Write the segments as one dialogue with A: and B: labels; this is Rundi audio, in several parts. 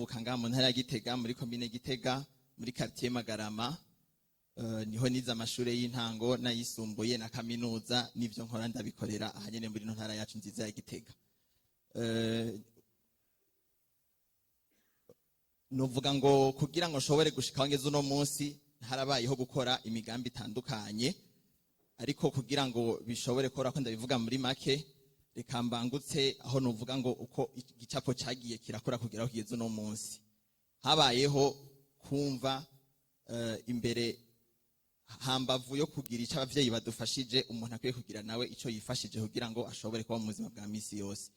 A: Mvuka ngaha mu ntara ya Gitega, muri komine Gitega, muri quartier Magarama. Niho nize amashure y'intango n'ayisumbuye na kaminuza, n'ivyo nkora ndabikorera aha nyene muri ino ntara yacu nziza ya Gitega. Novuga ngo kugira ngo nshobore gushika aho ngeze uno munsi, harabayeho gukora imigambi itandukanye, ariko kugira ngo bishobore kora ko ndabivuga muri make, reka mbangutse aho novuga ngo uko igicapo cagiye kirakora kugera aho kigeze uno munsi. Habayeho kumva imbere hambavu yo kugira icyo abavyeyi badufashije, umuntu akwiye kugira nawe ico yifashije kugira ngo ashobore kuba mu buzima bwa misi yose.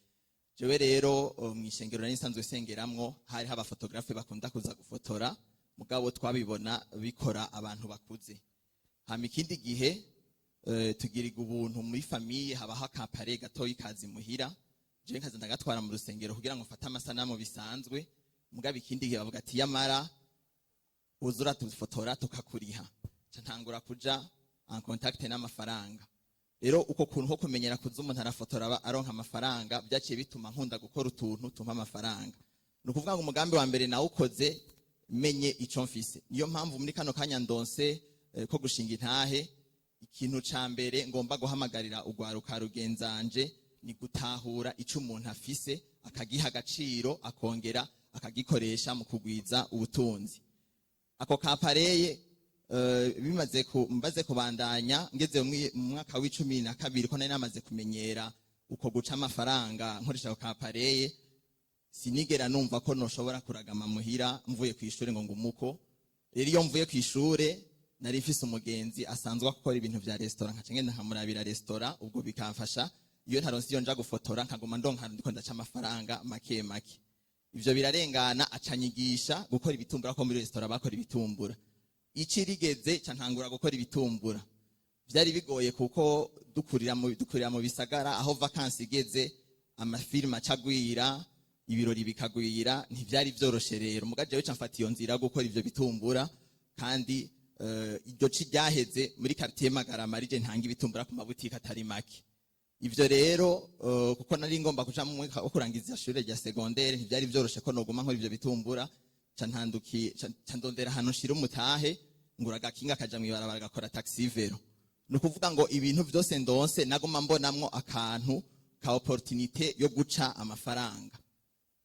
A: Jewe rero mw'ishengero nari nsanzwe sengeramwo, hariho abaphotographe bakunda kuza gufotora, mugabo twabibona bikora abantu bakuze. Hama ikindi gihe tugirirwa ubuntu muri famille, habaho akapare gatoyi kazi muhira, jewe nkaza ndagatwara mu rusengero kugira ngo mfate amasanamu bisanzwe. Mugabo ikindi gihe bavuga ati: "Yamara uza uratufotora tukakuriha." Nca ntangura kuja en contact n'amafaranga. Rero uko kuntu ko kumenyera kuza umuntu arafotora aba aronka amafaranga, byaciye bituma nkunda gukora utuntu tumpa amafaranga. Ni ukuvuga ngo umugambi wa mbere nawukoze menye ico mfise. Niyo mpamvu muri kano kanya ndonse ko gushinga intahe, ikintu ca mbere ngomba guhamagarira urwaruka rugenzanje ni gutahura ico umuntu afise, akagiha agaciro, akongera akagikoresha mu kugwiza ubutunzi. Ako k'appareil bimaze ku mbaze kubandanya, ngeze mu mwaka w'12, ko nari namaze kumenyera uko guca amafaranga nkoresha ako k'appareil, sinigera numva ko noshobora kuragama muhira mvuye ku ishure ngo ngumuko. Rero iyo mvuye ku ishure, nari mfise umugenzi asanzwe akora ibintu vya restaurant, nkaca ngenda nkamurabira restaurant. Ubwo bikamfasha iyo ntaronse iyo nja gufotora, nkaguma ndonka ndiko ndaca amafaranga make make. Ivyo birarengana, acanyigisha gukora ibitumbura, ko muri restaurant bakora ibitumbura. Ici rigeze, ca ntangura gukora ibitumbura. Vyari bigoye kuko dukurira mu bisagara, aho vacances igeze amafilime acagwira, ibirori bikagwira. Ntivyari vyoroshe rero, muga jewe ca mfata iyo nzira yo gukora ivyo bitumbura. Kandi iryo ci ryaheze muri quartier Magarama rije ntanga ibitumbura ku mabutike atari make. Ivyo rero kuko nari ngomba kuja mu mwaka wo kurangiza ishure rya secondaire, ntivyari vyoroshe ko noguma nkora ivyo bitumbura. Ca ntandukiye, ca ndondera ahantu nshira umutahe, ngura agakinga kaja mw'ibarabara gakora taxi vélo. Ni ukuvuga ngo ibintu vyose ndonse naguma mbonamwo akantu ka opportunité yo guca amafaranga.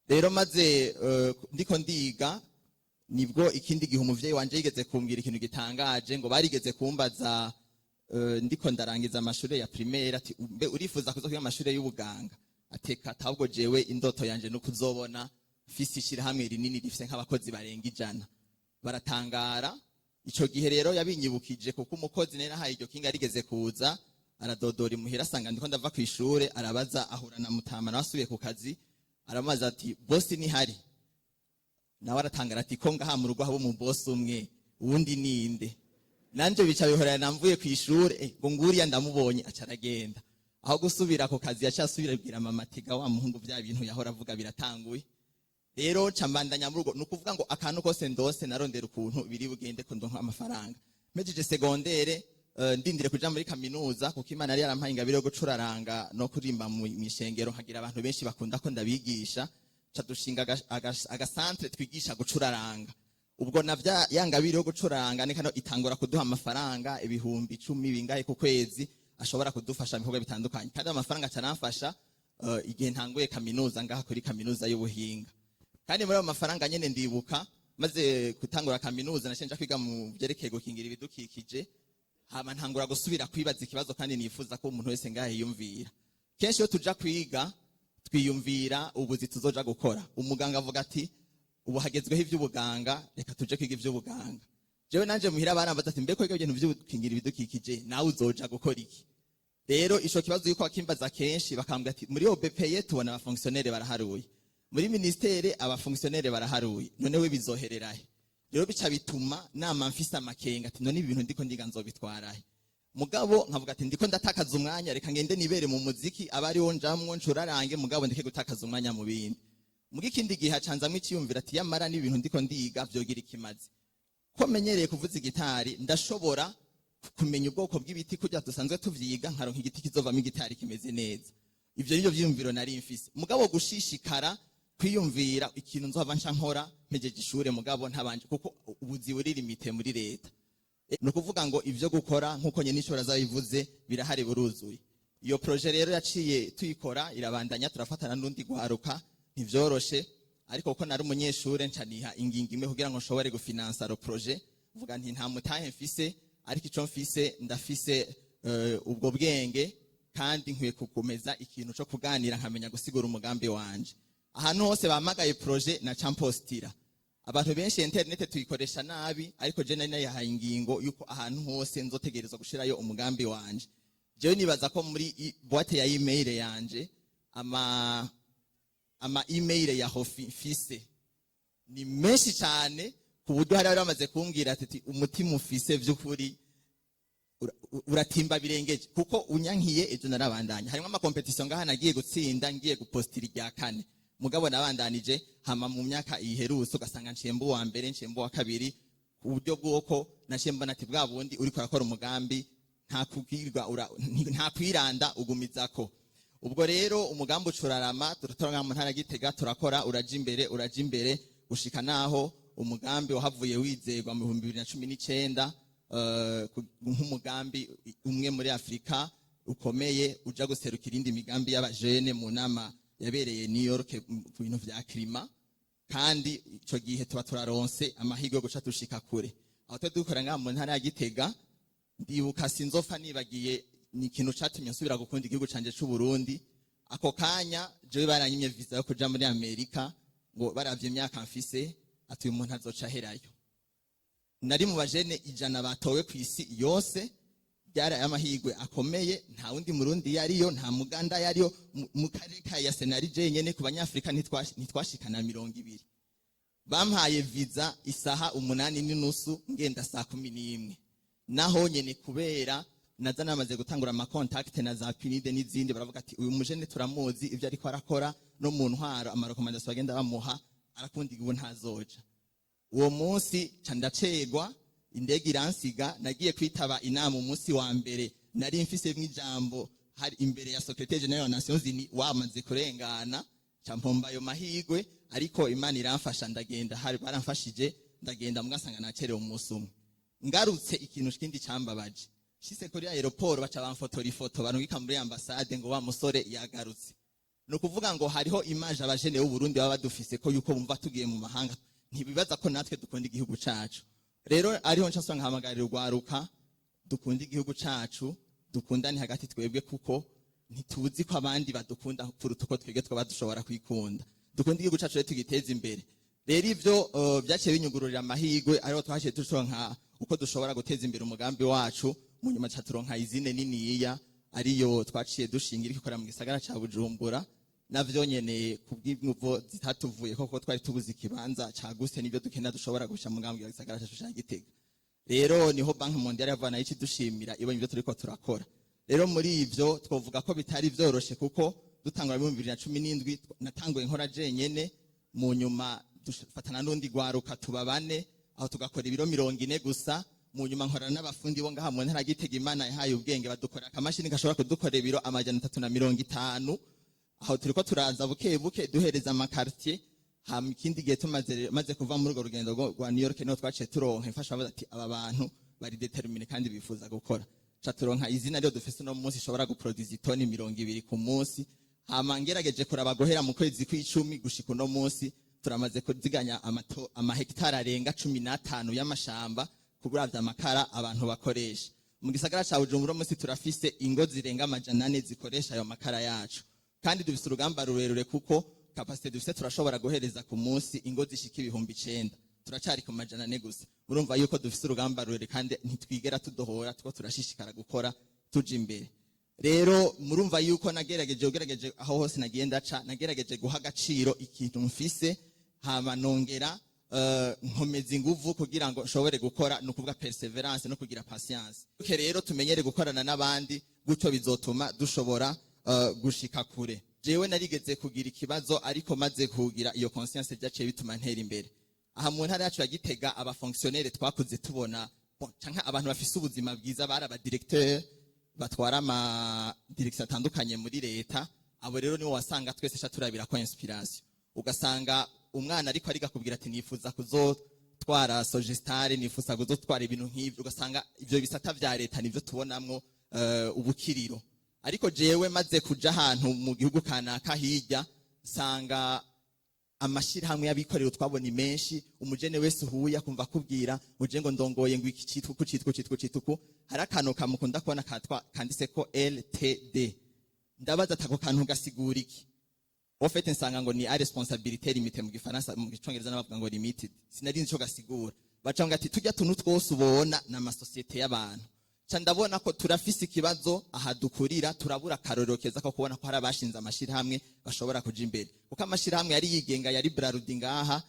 A: Rero maze ndiko ndiga, nibwo ikindi gihe umuvyeyi wanje yigeze kumbwira ikintu gitangaje, ngo barigeze kumbaza ndiko ndarangiza amashure ya primaire, ati: "Mbe urifuza kuza kwiga amashure y'ubuganga?" Ateka ahubwo jewe indoto yanje no kuzobona mfise ishirahamwe rinini rifise nk'abakozi barenga 100. Baratangara. Ico gihe rero yabinyibukije kuko umukozi nari nahaye iryo kinga rigeze kuza aradodora imuhira, asanga ndiko ndava kw'ishure, arabaza, ahura na mutama nawe asubiye ku kazi, aramubaza ati: "Bosi nihari?" Nawe aratangara ati: "Ko ngaha mu rugo haba umubosi umwe, uwundi ninde?" Nanje bica bihorana mvuye kw'ishure, ngo nguriya ndamubonye. Aca aragenda. Aho gusubira ku kazi, yaca asubira abwira mama ati: "Ga wa muhungu, vya bintu yahora avuga biratanguye." Rero nca mbandanya muri urwo. Ni ukuvuga ngo akantu kose ndose narondera ukuntu biri bugende ko ndonka amafaranga. Mpejeje secondaire, ndindire kuja muri kaminuza, kuko Imana yari yarampaye ingabire yo gucuraranga no kuririmba mw'ishengero, nkagira abantu benshi bakunda ko ndabigisha, ca dushinga agacentre twigisha gucuraranga. Ubwo navya ya ngabire yo gucuranga ni kano itangura kuduha amafaranga 10,000 bingahe ku kwezi, ashobora kudufasha mu bikorwa bitandukanye. Kandi amafaranga acaramfasha igihe ntanguye kaminuza ngaha kuri kaminuza y'ubuhinga. Kandi muri ayo mafaranga nyene, ndibuka maze gutangura kaminuza, naciye nja kwiga mu vyerekeye gukingira ibidukikije. Hama ntangura gusubira kwibaza ikibazo, kandi nifuza ko umuntu wese ngaha yiyumvira. Kenshi iyo tuja kwiga, twiyumvira ubuzi tuzoja gukora. Umuganga avuga ati: "Ubu hagezweho ivy'ubuganga, reka tuje kwiga ivy'ubuganga." Jewe nanje muhira barambaza ati: "Mbeko kwiga ibintu vy'ugukingira ibidukikije, nawe uzoja gukora iki?" Rero ico kibazo yuko bakimbaza kenshi, bakambwira ati: "Muri OBPE tubona abafonctionnaire baraharuye, muri ministère abafonctionnaire baraharuye, none we bizohererahe?" Rero bica bituma nama mfise amakenga ati: "None ibi bintu ndiko ndiga nzobitwarahe?" Mugabo nkavuga ati: "Ndiko ndatakaza umwanya, reka ngende nibere mu muziki, aba ariwo njamwo ncurarange, mugabo ndeke gutakaza umwanya mu bindi." Muga ikindi gihe hacanzamwo iciyumvira ati: "Yamara n'ibintu ndiko ndiga vyogira ikimazi, ko menyereye kuvuza igitari, ndashobora kumenya ubwoko bw'ibiti kurya dusanzwe tuvyiga, nkaronka igiti kizovamo igitari kimeze neza." Ivyo nivyo vyiyumviro nari mfise, mugabo gushishikara. Kwiyumvira ikintu nzohava nca nkora mpejeje ishure, mugabo ntabanje, kuko ubuzi buri limité muri leta. Ni ukuvuga ngo ivyo gukora, nk'uko nyene ishobora zabivuze, birahari, buruzuye. Iyo projet rero yaciye tuyikora, irabandanya, turafatana n'undi gwaruka. Ntivyoroshe, ariko kuko nari umunyeshure, nca niha ingingo imwe kugira ngo nshobore gufinansa le projet. Mvuga nti: "Nta mutahe mfise, ariko ico mfise, ndafise ubwo bwenge, kandi nkwiye kukomeza ikintu co kuganira, nkamenya gusigura umugambi wanje." Ahantu hose bahamagaye projet, naca mpostira. Abantu benshi internet tuyikoresha nabi, ariko je nari nayihaye ingingo yuko ahantu hose nzotegerezwa gushirayo umugambi wanje. Jewe nibaza ko muri boîte ya email yanje, ama email ya hofi mfise ni menshi cyane, ku buryo hari bari bamaze kumbwira ati: "Umutima ufise vy'ukuri uratimba birengeje," kuko unyankiye ejo narabandanya. Harimo ama compétitions ngaha nagiye gutsinda, ngiye gupostira irya kane, mugabo nabandanije. Hama mu myaka iherutse ugasanga nciye mba uwa mbere, nciye mba uwa kabiri, ku buryo bw'uko naciye mbona ati: "Bwa bundi uriko urakora umugambi, nta kubwirwa, nta kwiranda, ugumizako." Ubwo rero umugambi ucurarama, turatora mu ntara ya Gitega, turakora, uraja imbere, uraja imbere, gushika naho umugambi wahavuye wizegwa mu 2019 nk'umugambi umwe muri Afurika ukomeye uja guserukira indi migambi y'abajene mu nama yabereye New York ku bintu vya climat. Kandi ico gihe tuba turaronse amahirwe yo guca dushika kure. Aho twe dukora ngaha mu ntara ya Gitega, ndibuka, sinzofa nibagiye, ni ikintu catumye nsubira gukunda igihugu canje c'u Burundi. Ako kanya jewe baranyimye visa yo kuja muri Amerika, ngo baravye imyaka mfise, ati: "Uyu muntu azoca aherayo." Nari mu bajene 100 batowe ku isi yose. Byari amahirwe akomeye. Nta wundi Murundi yariyo, nta Muganda yariyo mu karere ka ya senari jenyene. Ku Banyafrika ntitwashikana 20. Bampaye visa isaha 8:30, ngenda saa 11. Naho nyene kubera naza namaze gutangura ama contacts na za PNUD n'izindi, baravuga ati: "Uyu mujene turamuzi, ibyo ariko arakora no mu ntwaro, ama recommandations bagenda bamuha, arakunda igihugu, ntazoja." Uwo munsi ca ndacegwa, indege iransiga. Nagiye kwitaba inama umunsi wa mbere nari mfise ijambo, hari imbere ya secrétaire général wa Nations Unies, wamaze kurengana. Ca mpomba ayo mahirwe, ariko Imana iramfasha, ndagenda. Hari baramfashije, ndagenda, mugasanga nacerewe umunsi umwe. Ngarutse, ikintu kindi cambabaje, shise kuri aéroport, baca bamfotora ifoto, barungika muri ambasade ngo: "Wa musore yagarutse." Ni ukuvuga ngo hariho image abajene b'u Burundi baba badufise, ko yuko bumva tugiye mu mahanga, ntibibaza ko natwe dukunda igihugu cacu. Rero ariho nca nsonga nkahamagarira urwaruka: dukunda igihugu cacu, dukundane hagati twebwe, kuko ntituzi ko abandi badukunda kuruta uko twebwe twaba dushobora kwikunda. Dukunda igihugu cacu rero, tugiteze imbere. Rero ivyo vyaciye binyugururira amahirwe, ariho twaciye turonka uko dushobora guteza imbere umugambi wacu. Mu nyuma ca turonka izine niniya, ariyo twaciye dushinga, iriko ikorera mu gisagara ca Bujumbura. Navyo nyene kubw'imvo zitatuvuye, koko twari tubuze ikibanza cagutse n'ivyo dukenera dushobora gusha mu mugambi wa gisagara cacu ca Gitega. Rero niho Banque mondiale yavana ikidushimira, ibonye ivyo turiko turakora. Rero muri ivyo twovuga ko bitari vyoroshe, kuko dutangura mu 2017 natanguye nkora jenyene. Mu nyuma dufatana n'undi gwaruka, tuba bane, aho tugakora ibiro 40 gusa. Mu nyuma nkorana n'abafundi bo ngaha mu ntara ya Gitega, Imana yahaye ubwenge, badukora akamashini gashobora kudukora ibiro 350. Aho turiko turaza buke buke, duhereza ama quartiers. Hama ikindi gihe tumaze maze kuva muri urwo rugendo rwa New York, niho twaciye turonka imfasha, bavuga ati: "Aba bantu bari déterminés kandi bifuza gukora." Ca turonka izina ryo dufise uno munsi, ishobora guproduza itoni 20 ku munsi. Hama ngerageje kuraba, guhera mu kwezi kw'icumi gushika uno munsi, turamaze kuziganya amahegitari arenga 15 y'amashamba kuburavya amakara abantu bakoresha mu gisagara ca Bujumbura. Uno munsi turafise ingo zirenga 400 zikoresha ayo makara yacu, kandi dufise urugamba rurerure, kuko capacité dufise, turashobora guhereza ku munsi ingo zishika 9000, turacari ku 400 gusa. Murumva yuko dufise urugamba rurerure, kandi ntitwigera tudohora, two turashishikara gukora tuja imbere. Rero murumva yuko nagerageje, ugerageje aho hose nagiye ndaca, nagerageje guha agaciro ikintu mfise, hama nongera nkomeza inguvu kugira ngo nshobore gukora, ni ukuvuga persévérance no kugira patience. Okay, rero tumenyere gukorana n'abandi, gutyo bizotuma dushobora gushika kure. Jewe narigeze kugira ikibazo, ariko maze kugira iyo conscience, byaciye bituma ntera imbere. Aha mu ntara yacu ya Gitega, aba fonctionnaires twakuze tubona, bon, canke abantu bafise ubuzima bwiza, bari aba directeur batwara ama direction atandukanye muri leta. Abo rero nibo wasanga twese sha turabira ko inspiration. Ugasanga umwana ariko ariga kubwira ati: "Nifuza kuzotwara Sogestare, nifuza kuzotwara ibintu nk'ivyo." Ugasanga ivyo bisata vya leta nivyo tubonamwo ubukiriro. Ariko jewe maze kuja ahantu mu gihugu kanaka hirya, nsanga amashirahamwe y'abikorera utwabo ni menshi. Umujene wese uhuye akumva akubwira uje ngo ndongoye, ngo iki citwa uku, citwa uku, citwa uku, citwa uku. Hari akantu kamukunda kubona katwa kanditse ko LTD. Ndabaza ati: "Ako kantu gasigura iki?" Au fait, nsanga ngo ni à responsabilité limitée mu Gifaransa, mu Gicongereza n'abavuga ngo limited. Sinari nzi ico gasigura. Baca ngo ati: "Tujya tuntu twose ubona ni amasosiyete y'abantu." Ca ndabona ko turafise ikibazo aha dukurira, turabura akarorero keza ko kubona ko hari abashinze amashirahamwe bashobora kuja imbere, kuko amashirahamwe yari yigenga yari Brarudi ngaha,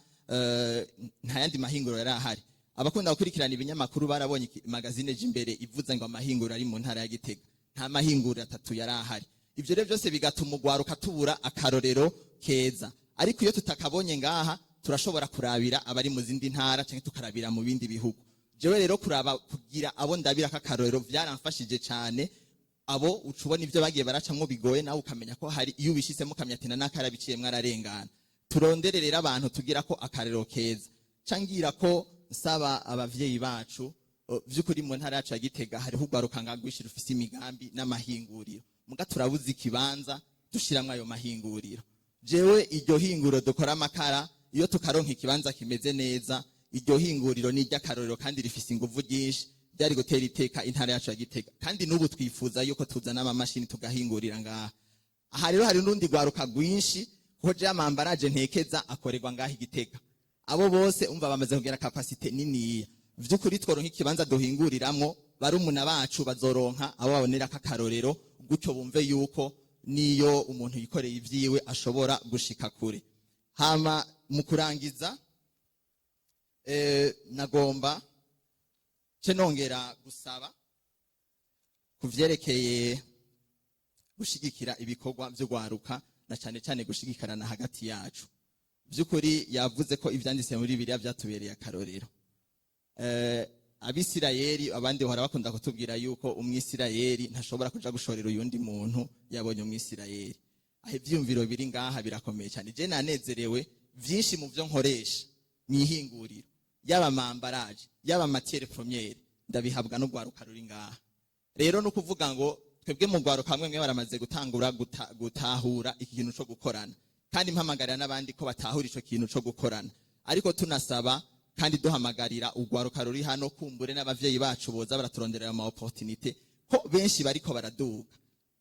A: nta yandi mahinguro yari ahari. Abakunda gukurikirana ibinyamakuru barabonye magazine Jimbere ivuze ngo amahinguro ari mu ntara ya Gitega, nta mahinguro atatu yari ahari. Ivyo rero byose bigatuma ugwaruka tubura akarorero keza. Ariko iyo tutakabonye ngaha, turashobora kurabira abari mu zindi ntara canke tukarabira mu bindi bihugu. Jewe rero kuraba kugira abo ndabira k'akarorero vyaramfashije cane. Abo uca ubona ivyo bagiye baracamwo bigoye, nawe ukamenya ko hari iyo ubishitsemo ukamenya ati: "Nanaka yarabiciyemwo ararengana." Turondere rero abantu tugira ko akarorero keza. Cangira ko nsaba abavyeyi bacu, vy'ukuri mu ntara yacu ya Gitega hariho urwaruka rwinshi rufise imigambi n'amahinguriro, muga turabuze ikibanza dushiramwo ayo mahinguriro. Jewe iryo hinguriro dukora amakara, iyo tukaronka ikibanza kimeze neza, iryo hinguriro ni iry'akarorero kandi rifise inguvu nyinshi, byari gutera iteka intara yacu ya Gitega. Kandi n'ubu twifuza yuko tuzana amamashini tugahingurira ngaha. Aha rero hari n'urundi rwaruka rwinshi, kuko jewe ama emballages ntekeza akorerwa ngaha i Gitega. Abo bose umva bamaze kugira capacité niniya. Vy'ukuri tworonka ikibanza duhinguriramwo, barumuna bacu bazoronka abo babonera akarorero, gutyo bumve yuko niyo umuntu yikoreye ivyiwe ashobora gushika kure. Hama mu kurangiza, nagomba ce nongera gusaba ku vyerekeye gushigikira ibikorwa vy'urwaruka, na cane cane gushigikirana hagati yacu. Vy'ukuri yavuze ko ivyanditse muri Bibiliya vyatubereye akarorero. Abisirayeli, abandi bahora bakunda kutubwira yuko Umwisirayeli ntashobora kuja gushorera uyundi muntu yabonye Umwisirayeli. Aho ivyiyumviro biri ngaha birakomeye cyane. Je nanezerewe, vyinshi mu vyo nkoresha mwihinguriro, yaba ama emballages, yaba matière première, ndabihabwa n'urwaruka ruri ngaha. Rero no kuvuga ngo twebwe mu rwaruka hamwe mwe baramaze gutangura gutahura iki kintu co gukorana, kandi mpamagarira n'abandi ko batahura ico kintu co gukorana. Ariko tunasaba kandi duhamagarira urwaruka ruri hano, kumbure n'abavyeyi bacu boza baraturonderera ama opportunité, ko benshi bariko baraduga,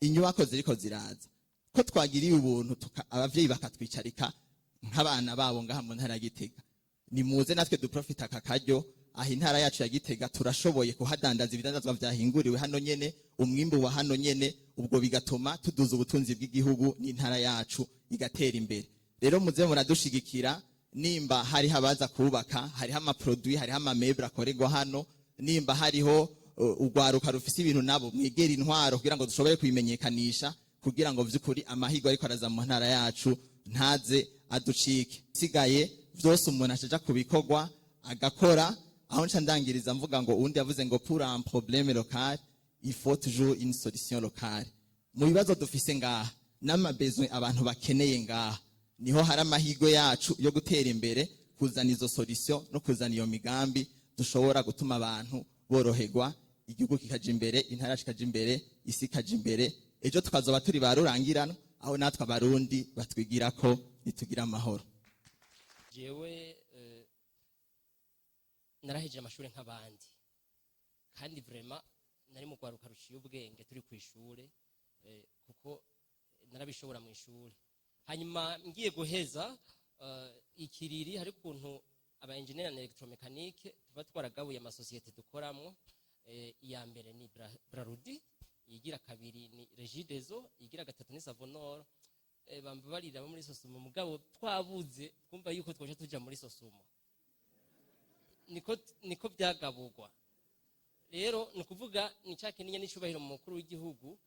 A: inyubako ziriko ziraza, ko twagiriye ubuntu abavyeyi bakatwicarika nk'abana babo ngaha mu ntara ya Gitega. Nimuze natwe duprofita aka karyo. Aha intara yacu ya Gitega turashoboye kuhadandaza ibidandazwa vyahinguriwe hano nyene, umwimbu wa hano nyene, ubwo bigatuma tuduza ubutunzi bw'igihugu n'intara yacu igatera imbere. Rero muze muradushigikira. Nimba hariho abaza kubaka, hariho ama produits, hariho ama meubles akorerwa hano. Nimba hariho urwaruka rufise ibintu, nabo mwegera intwaro kugira ngo dushobore kubimenyekanisha, kugira ngo vy'ukuri amahirwe ariko araza mu ntara yacu ntaze aducike. Sigaye vyose umuntu ashaja kubikorwa agakora. Aho nca ndangiriza mvuga ngo uwundi yavuze ngo: "Pour un problème local, il faut toujours une solution locale." Mu bibazo dufise ngaha n'ama besoins abantu bakeneye ngaha, niho hari amahirwe yacu yo gutera imbere, kuzana izo solution no kuzana iyo migambi dushobora gutuma abantu boroherwa, igihugu kikaja imbere, intara yacu ikaja imbere, isi ikaja imbere. Ejo tukazoba turi ba rurangirano, aho natwe Abarundi batwigira ko nitugira amahoro.
B: Jewe narahejeje amashuri nk'abandi, kandi vraiment nari mu rwaruka ruciye ubwenge turi ku ishure, kuko narabishobora mu ishuri. Hanyuma ngiye guheza ikiriri, hari ukuntu aba engineer na électromécanique tuba twaragabuye amasosiyete dukoramo. Iya mbere ni Brarudi, iyigira kabiri ni Regideso, iyigira gatatu ni Savonor. Bambabarira bo muri Sosumo, mugabo twabuze twumva yuko twoje tuja muri Sosumo, niko byagaburwa. Rero ni ukuvuga ni cya kinini n'icubahiro mu mukuru w'igihugu,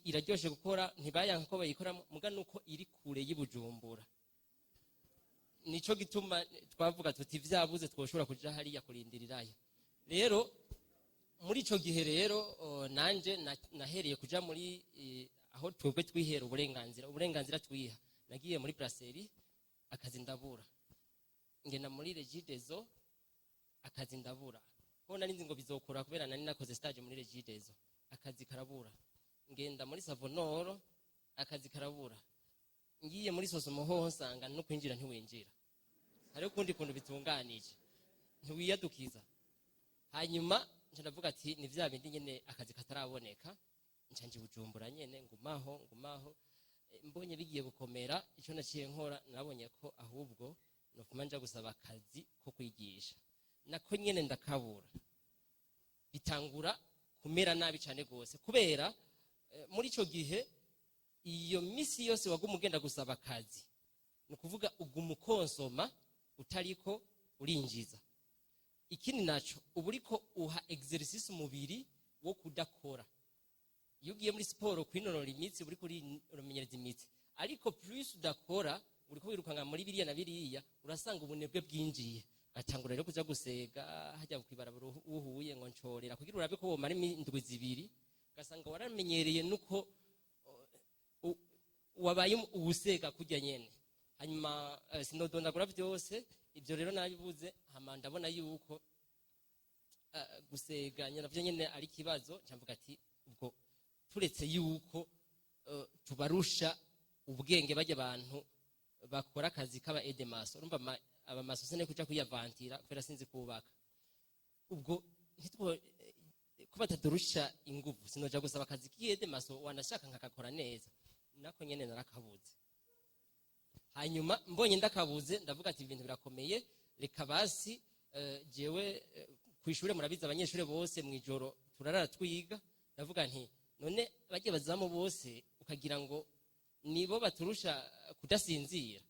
B: iraryoshe gukora, ntibayanka ko bayikoramo, muga nuko iri kure y'i Bujumbura. Nico gituma twavuga tuti vyabuze twoshobora kuja hariya kurindirirayo. Rero muri ico gihe rero, nanje nahereye kuja muri aho twebwe twihera uburenganzira twiha. Nagiye muri brasserie, akazi ndabura. Ngenda muri Regideso, akazi ndabura. Ko nari nzi ngo bizokora kubera nari nakoze stage muri Regideso, akazi karabura. Ngenda muri Savonoro, akazi karabura. Ngiye muri Sosomo hoho nsanga no kwinjira ntiwinjira, hariho ukundi kuntu bitunganije, ntiwiyadukiza. Hanyuma nca ndavuga ati ni vya bindi nyene, akazi kataraboneka. Nca nje Bujumbura nyene, ngumaho ngumaho. Mbonye bigiye gukomera, ico naciye nkora, nabonye ko ahubwo nofuma nja gusaba akazi ko kwigisha, nako nyene ndakabura. Bitangura kumera nabi cane gose, kubera muri ico gihe iyo misi yose waguma ugenda gusaba akazi, ni ukuvuga uguma ukonsoma utariko urinjiza. Ikindi naco, uba uriko uha exercice umubiri wo kudakora. Iyo ugiye muri siporo kwinonora imitsi, uriko uramenyereza imitsi, ariko plus udakora, uriko wirukanga muri biriya na biriya, urasanga ubunebwe bwinjiye. Gatangura rero kuja gusega hajya kwibarabara uhuye ngo ncorera, kugira urabe ko womara indwi 2, ugasanga waramenyereye nuko wabaye uwusega kurya nyene. Hanyuma sinodondagura vyose, ibyo rero nabibuze. Hama ndabona yuko gusega navyo nyene ari ikibazo. Nca ati ubwo turetse yuko tubarusha ubwenge bajya abantu bakora akazi k'aba aide-maçon, urumva abamaso sene kuja kwiyavantira kubera sinzi kubaka, ubwo ntitwo ko batadurusha inguvu, sinoja gusaba akazi k'aide-maçon, wanashaka nkakakora neza, nako nyene narakabuze. Hanyuma mbonye ndakabuze, ndavuga ati ibintu birakomeye, reka basi jewe kw'ishure murabizi, abanyeshure bose mw'ijoro turarara twiga. Ndavuga nti none bagiye bazamu bose ukagira ngo nibo baturusha kudasinzira,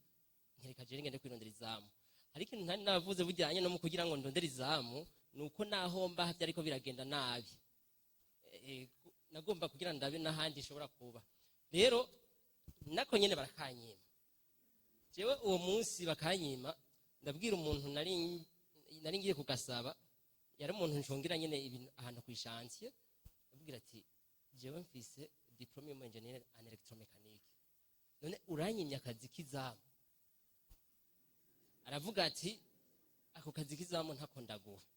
B: nkereka jewe ngende kwirondera izamu. Hari ikintu ntari navuze bujyanye no mu kugira ngo ndondere izamu, ni uko naho mba byariko biragenda nabi, nagomba kugira ndabe n'ahandi nshobora kuba. Rero nako nyene barakanyima. Jewe uwo munsi bakanyima, ndabwira umuntu nari ngiye kugasaba, yari umuntu nshongira nyene ibintu ahantu kw'ishantiye, ndabwira ati jewe mfise diplôme y'umu ingénieur en électromécanique, none uranyimye akazi k'izamu? Aravuga ati ako kazi k'izamu ntako ndaguha.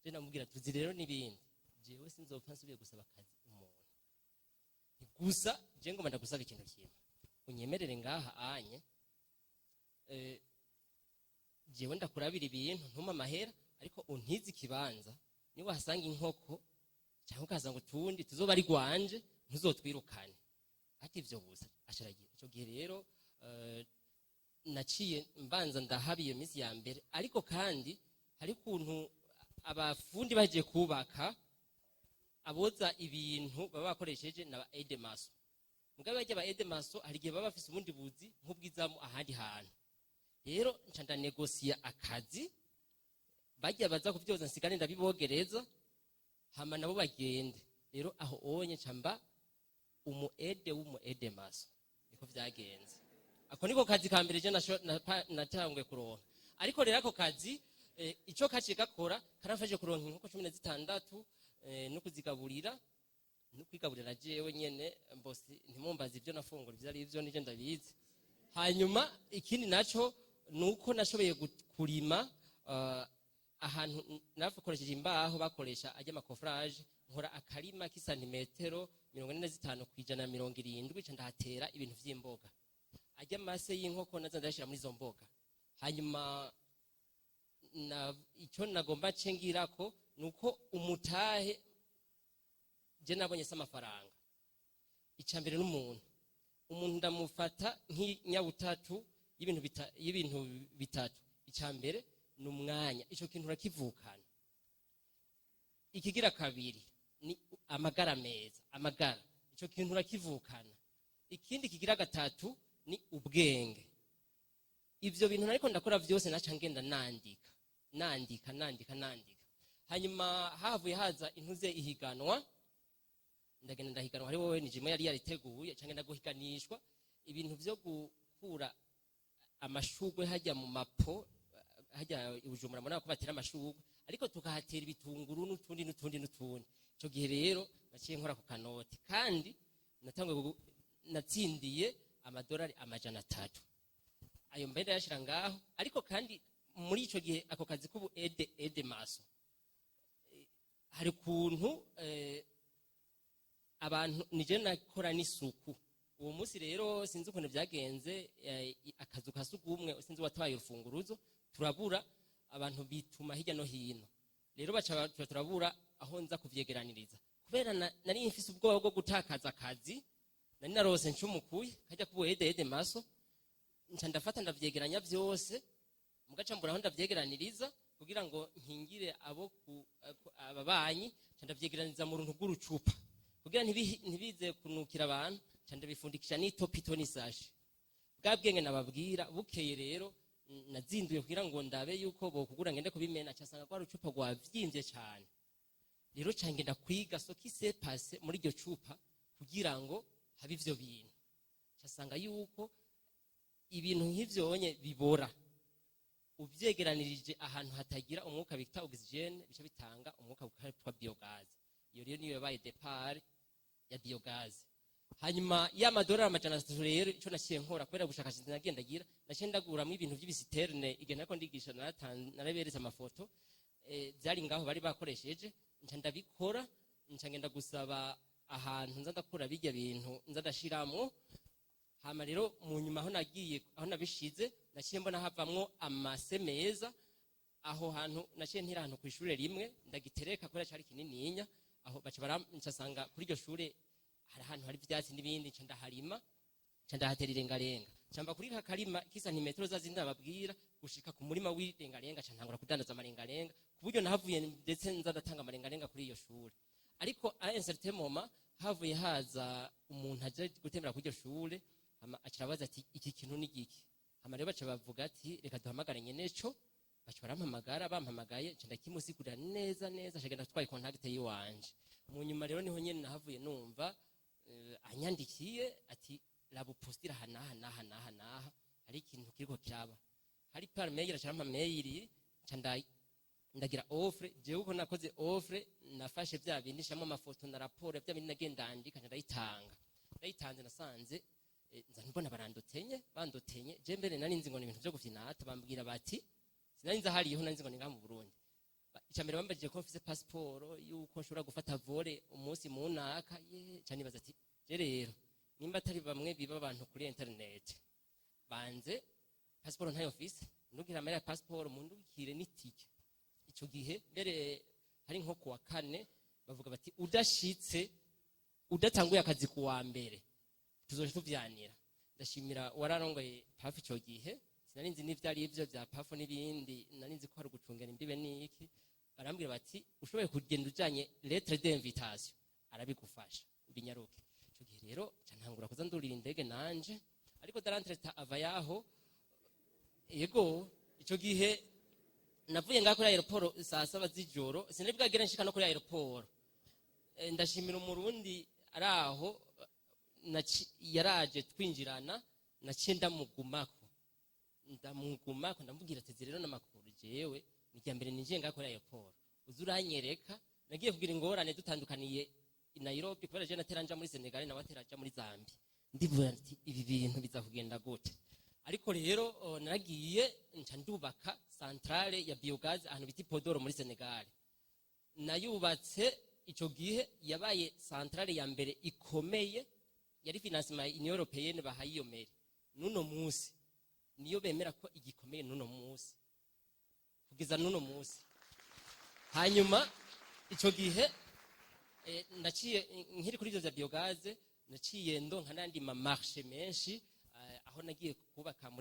B: Je namubwira tuzi rero n'ibindi, jewe sinzopfa nsubiye gusaba akazi umuntu. Gusa je ngomba ndagusaba ikintu kimwe, unyemerere ngaha anye jewe ndakurabira ibintu, ntuma amahera, ariko untize ikibanza, niba wahasanga inkoko cyangwa ukahasanga utundi tuzoba ari gwanje, ntuzotwirukane. Ati ivyo gusa asharagira. Ico gihe rero naciye mbanza ndahaba iyo minsi ya mbere, ariko kandi hari ukuntu abafundi bagiye kubaka, aboza ibintu baba bakoresheje na ba aide-maçon. Mugabe bajya ba aide-maçon hari igihe baba bafise ubundi buzi nk'ubwizamu ahandi hantu. Rero nca ndanegosiya akazi, bajya baza kuvyoza nsigare ndabibogereza, hama nabo bagende. Rero aho onye nca mba umu aide w'umu aide-maçon. Niko vyagenze. Ako niko kazi ka mbere je natanguye kuronka. Ariko rero ako kazi ico kaciye gakora, karamfashije kuronka inkoko 16 no kuzigaburira no kwigaburira jewe nyene. Mbosi ntimumbaze ibyo nafungura ibyo ari byo, nije ndabizi. Hanyuma ikindi naco nuko nashoboye kurima ahantu nakoresheje imbaho bakoresha ajya ama coffrage, nkora akarima k'isantimetero 45 ku 170, nca ndahatera ibintu vy'imboga. Ajya amase y'inkoko naza ndayashira muri izo mboga. Hanyuma na icyo nagomba nce ngirako nuko umutahe je nabonye se amafaranga. Icya mbere n'umuntu, umuntu ndamufata nk'inyabutatu y'ibintu bitatu. Icya mbere ni umwanya, ico kintu urakivukana. Ikigira kabiri ni amagara meza, amagara, ico kintu urakivukana. Ikindi kigira gatatu ni ubwenge. Ivyo bintu nariko ndakora vyose, naca ngenda nandika, nandika, nandika, nandika. Hanyuma havuye haza intuze ihiganwa, ndagenda ndahiganwa. Hari wowe ni jimwe yari yariteguye, canke ndaguhiganishwa ibintu vyo gukura amashugwe hajya mu mapo hajya i Bujumbura, murabona ko batera amashugwe, ariko tukahatera ibitunguru n'utundi n'utundi n'utundi. Ico gihe rero naciye nkora ku kanoti, kandi natanguye natsindiye Amadolari 300 ayo mbe ndayashira ngaho. Ariko kandi muri ico gihe ako kazi k'ubu aide maçon, hari ukuntu abantu nije nakora n'isuku. Uwo munsi rero sinzi ukuntu byagenze, akazu ka sugumwe sinzi watwaye urufunguruzo, turabura abantu bituma hirya no hino. Rero baca turabura aho nza kuvyegeraniriza, kubera nari mfise ubwoba bwo gutakaza akazi nari narose ncumukuye kajya kubu aide maçon. Nca ndafata ndavyegeranya vyose, mugaca mbura aho ndavyegeraniriza kugira ngo nkingire abo ababanyi. Nca ndavyegeraniriza mu runtu rw'urucupa kugira ntibize kunukira abantu, nca ndabifundikisha n'itopito n'isashe. Bwa bwenge nababwira. Bukeye rero nazinduye kugira ngo ndabe yuko bokugura ngende kubimena, casanga rwa rucupa rwavyimbye cane. Rero ca ngenda kwiga ce qui s'est passé muri iryo cupa kugira ngo habe ivyo bintu. Casanga yuko ibintu nk'ivyonye bibora uvyegeranirije ahantu hatagira umwuka bita oxygène, bica bitanga umwuka witwa biogaz. Iyo rero niyo yabaye départ ya biogaz. Hanyuma ya madolari 300 rero, ico naciye nkora, kubera ubushakashatsi nagiye ndagira, naciye ndaguramwo ibintu vy'ibi citernes. Igihe nariko ndigisha naraberetse amafoto, vyari ngaho bari bakoresheje. Nca ndabikora, nca ngenda gusaba ahantu nza ndakura bijya bintu nza ndashiramwo. Hama rero mu nyuma aho nagiye, aho nabishize, naciye mbona havamwo amase meza. Aho hantu naciye ntira ahantu kw'ishure rimwe ndagitereka, kubera cari kinininya aho. Baca nsanga kuri iryo shure hari ahantu hari ivyatsi n'ibindi, nca ndaharima, nca ndahatera irengarenga. Nca mva kuri ka karima k'isantimetero za zindi nababwira gushika ku murima w'irengarenga, nca ntangura kudandaza amarengarenga, ku buryo nahavuye ndetse nza ndatanga amarengarenga kuri iyo shure. Ariko à un certain moment havuye haza umuntu aje gutembera kuri iryo shure, hama aca arabaza ati: "Iki kintu ni giki?" Hama rero baca bavuga ati: "Reka duhamagare nyeneco." Baca barampamagara. Bampamagaye, nca ndakimusigurira neza neza, nca genda atwaye contact yiwanje. Mu nyuma rero niho nyene nahavuye numva anyandikiye ati: "Raba upostira aha n'aha n'aha n'aha n'aha, hari ikintu kiriko kiraba." Hari par mail, aca arampa mail, nca ndagira offre. Jewe uko nakoze offre, nafashe vya bindi nshiramo amafoto na raporo, vya bindi nagiye ndandika, nca ndayitanga. Ndayitanze, nasanze nza mbona barandotenye, bandotenye. Je mbere nari nzi ngo ni ibintu vyo gufyinata. Bambwira bati, sinari nzi ahariho, nari nzi ngo ni ngaha mu Burundi. Ica mbere bambajije ko mfise pasiporo, yuko nshobora gufata vol umunsi munaka. Ye, ca nibaza ati: "Je rero nimba atari bamwe biba abantu kuri internet, banze pasiporo ntayo mfise, ndugire amahera ya pasiporo, mundugikire n'itike." Ico gihe mbere hari nko kuwa kane, bavuga bati: "Udashitse, udatanguye akazi kuwa mbere, tuzoja tuvyanira." Ndashimira wararongoye PAF ico gihe. Sinari nzi n'ivyo ari ivyo vya PAF n'ibindi, nari nzi ko hari ugucungera imbibe n'iki. Barambwira bati: "Ushoboye kugenda ujanye lettre d'invitation, arabigufasha, ubinyaruke." Ico gihe rero ca ntangura kuza ndurira indege nanje, ariko dans l'entretemps ava yaho. Yego, ico gihe navuye ngaho kuri aéroport saa 7 z'ijoro, sinari bwagere nshika no kuri aéroport. Ndashimira umurundi ari aho yaraje twinjirana, naciye ndamugumako, ndamugumako, ndamubwira ati: "Rero n'amakuru, jewe ni irya mbere ninjiye ngaho kuri aéroport, uza uranyereka." Nagiye kugira ingorane dutandukaniye i Nairobi, kubera je natera nja muri Senegal, nawe atera aja muri Zambia. Ndivuga nti: "Ibi bintu biza kugenda gute?" Ariko rero naragiye, nca ndubaka centrale ya biogaz ahantu bita Podor muri Senegal. Nayubatse ico gihe, yabaye centrale ya mbere ikomeye, yari financement ya Union Européenne, bahaye iyo mairie. Nuno munsi niyo bemera ko igikomeye nuno munsi, kugeza nuno munsi. Hanyuma ico gihe naciye nkiri kuri ivyo vya biogaz, naciye ndonka n'andi ma marchés menshi, aho nagiye kubaka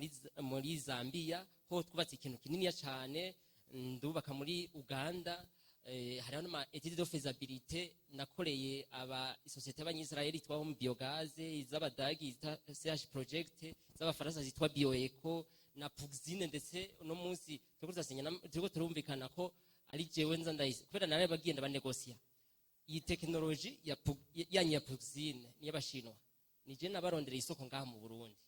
B: muri Zambia, ho twubatse ikintu kininiya cane. Ndubaka muri Uganda, hariho n'ama études de faisabilité nakoreye aba isosiyete y'abanyisirayeli yitwa Home Biogaz, iz'abadagi zita CH Project, z'abafaransa zitwa Bioeco na Puxine. Ndetse uno munsi turiko turasinya turiko turumvikana ko ari jewe nza ndayise, kubera naraye bagiye ndabanegosia iyi technologie ya yanyu ya Puxine n'iy'abashinwa. Ni je nabarondereye isoko ngaha mu Burundi.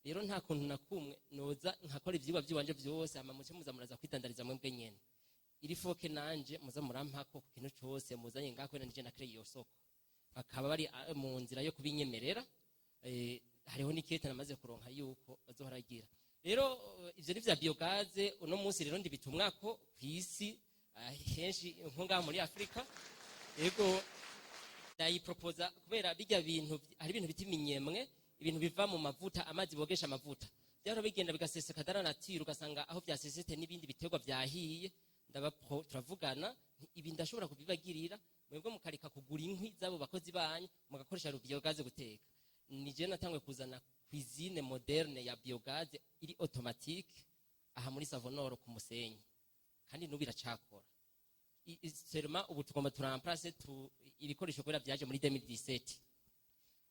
B: Rero nta kuntu na kumwe noza nkakora ivyigwa vy'iwanje vyose, hama muce muza muraza kwidandariza mwebwe nyene. Iri foke nanje muza murampako ku kintu cose muzanye ngaha, kubera nije nakreye iyo soko. Bakaba bari mu nzira yo kubinyemerera. Hariho n'ikete namaze kuronka yuko bazoharagira. Rero ivyo ni vya biogaz. Uno munsi rero ndibitumwako kw'isi, henshi nko ngaha muri Afurika. Ego, ndayipropoza kubera bijya bintu, hari ibintu bita iminyemwe, ibintu biva mu mavuta, amazi bogesha amavuta, byaro bigenda bigaseseka dans la nature, ugasanga aho vyasesetse n'ibindi biterwa vyahiye. Turavugana nti ibi ndashobora kubibagirira, mwebwe mukareka kugura inkwi z'abo bakozi banyu, mugakoresha biogaz guteka. Ni je natanguye kuzana cuisine moderne ya biogaz iri automatique aha muri Savonor ku Musenyi, kandi n'ubu iracakora. Seulement ubu tugomba turemplace tu ibikoresho kubera vyaje muri 2017.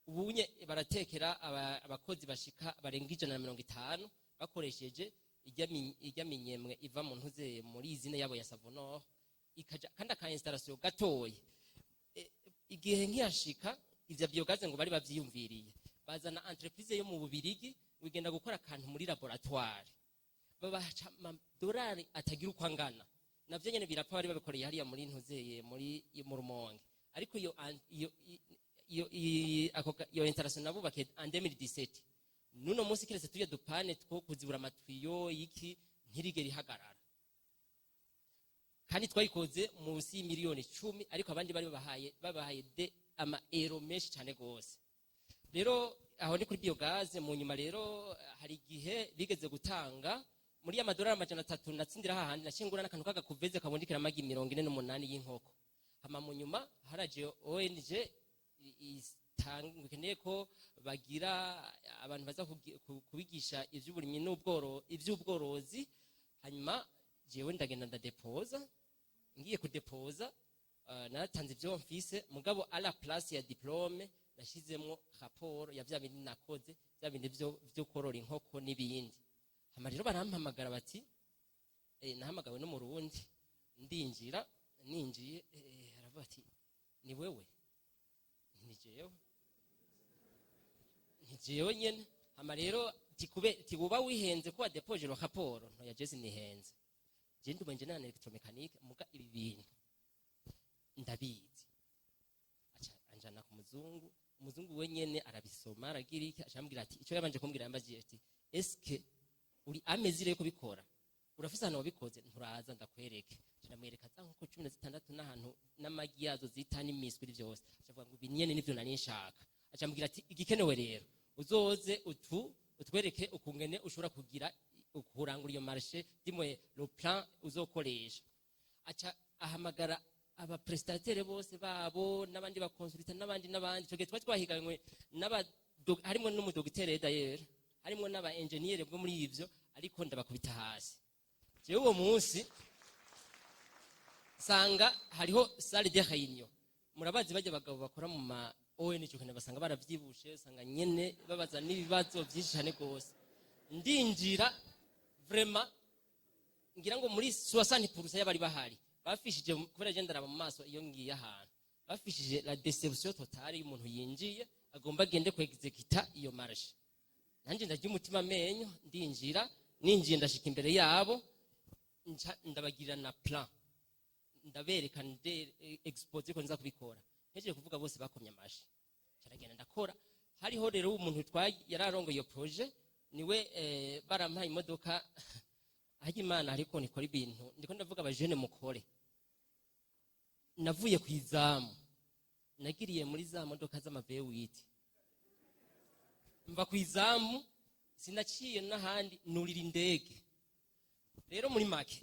B: Ubunye baratekera abakozi bashika barenga 150 bakoresheje irya minyemwe iva mu ntuze muri usine yabo ya Savonor, ikaja kandi aka installation gatoyi. Igihe nkiyashika, ivya biogaz ngo bari bavyiyumviriye, bazana entreprise yo mu Bubirigi wigenda gukora akantu muri laboratoire, babaca amadolari atagira uko angana. Navyo nyene birapfa. Bari babikoreye hariya muri ntuzeye muri mu Rumonge, ariko iyo an- iyo iyo i- ako ka- iyo installation nabubakiye en 2017, nuno munsi kiretse tujya dupane two kuzibura amatiyo y'iki, ntirigera ihagarara. Kandi twayikoze munsi y'imiliyoni 10, ariko abandi bari babahaye de ama euro menshi cyane gose. Rero aho ni kuri biogaz. Mu nyuma rero hari igihe bigeze gutanga muri ya madolari 300 natsindira, hahandi nashingura n'akantu k'aga couveuse kabundikira amagi 48 y'inkoko. Hama mu nyuma haraje ONG itanga, ikeneye ko bagira abantu baza kubigisha ivy'uburimyi ivy'ubworozi. Hanyuma jewe ndagenda ndadepoza. Ngiye kudepoza, naratanze ivyo mfise, mugabo à la place ya diplôme nashizemwo rapport ya vya bindi nakoze, vya bindi vyo korora inkoko n'ibindi. Hama rero barampamagara bati, nahamagawe no mu Rundi, ndinjira. Ninjiye, aravuga ati: "Ni wewe?" Ni jewe, ni jewe nyene. Hama rero tikube tiguba wihenze ko wadepoje le rapport. Ntoya, je sinihenze, je ndi ingénieur en électromécanique, muga ibi bintu ndabizi. Aca anjana ku muzungu. Umuzungu we nyene arabisoma, aragira iki, aca ambwira ati, icyo yabanje kumbwira, yambagiye ati: "Eske uri à mesure yo kubikora? Urafise ahantu wabikoze? Nturaza ndakwereke." Ndamwereka za nkoko 16 n'ahantu n'amagi yazo zita n'imiswi vyose. Aca avuga ngo ibi nyene nivyo nari nshaka. Aca ambwira ati: "Igikenewe rero, uzoze utu utwereke ukungene ushobora kugira kurangura iyo marché, dimwe le plan uzokoresha." Aca ahamagara aba prestataires bose babo n'abandi ba consultants n'abandi n'abandi. Ico gihe twari twahiganywe n'aba, harimwo n'umudogiteri d'ailleurs, harimwo n'aba ingénieur bo muri ivyo, ariko ndabakubita hasi. Jewe uwo munsi sanga hariho salle de réunion. Murabazi bajya abagabo bakora mu ma ONG ukene basanga baravyibushe, usanga nyene babaza n'ibibazo vyinshi cyane gose. Ndinjira, vraiment ngira ngo muri 60% y'abari bahari bafishije, kubera je ndaraba mu maso iyo ngiye ahantu, bafishije la déception totale y'umuntu yinjiye agomba agende kwexecuta iyo marché. Nanjye ndarya umutima amenyo, ndinjira. Ninjiye, ndashika imbere yabo, nca ndabagirira na plan, ndabereka, nde exposé ko nza kubikora. Ntegereje kuvuga, bose bakomye amashi. Ndagenda ndakora. Hariho rero umuntu yararongoye iyo projet, niwe barampaye imodoka. Harya Imana ariko nikora ibintu, ndiko ndavuga abajene mukore. Navuye ku izamu, nagiriye muri za modoka z'ama V8, mva ku izamu, sinaciye n'ahandi, nurira indege. Rero muri make,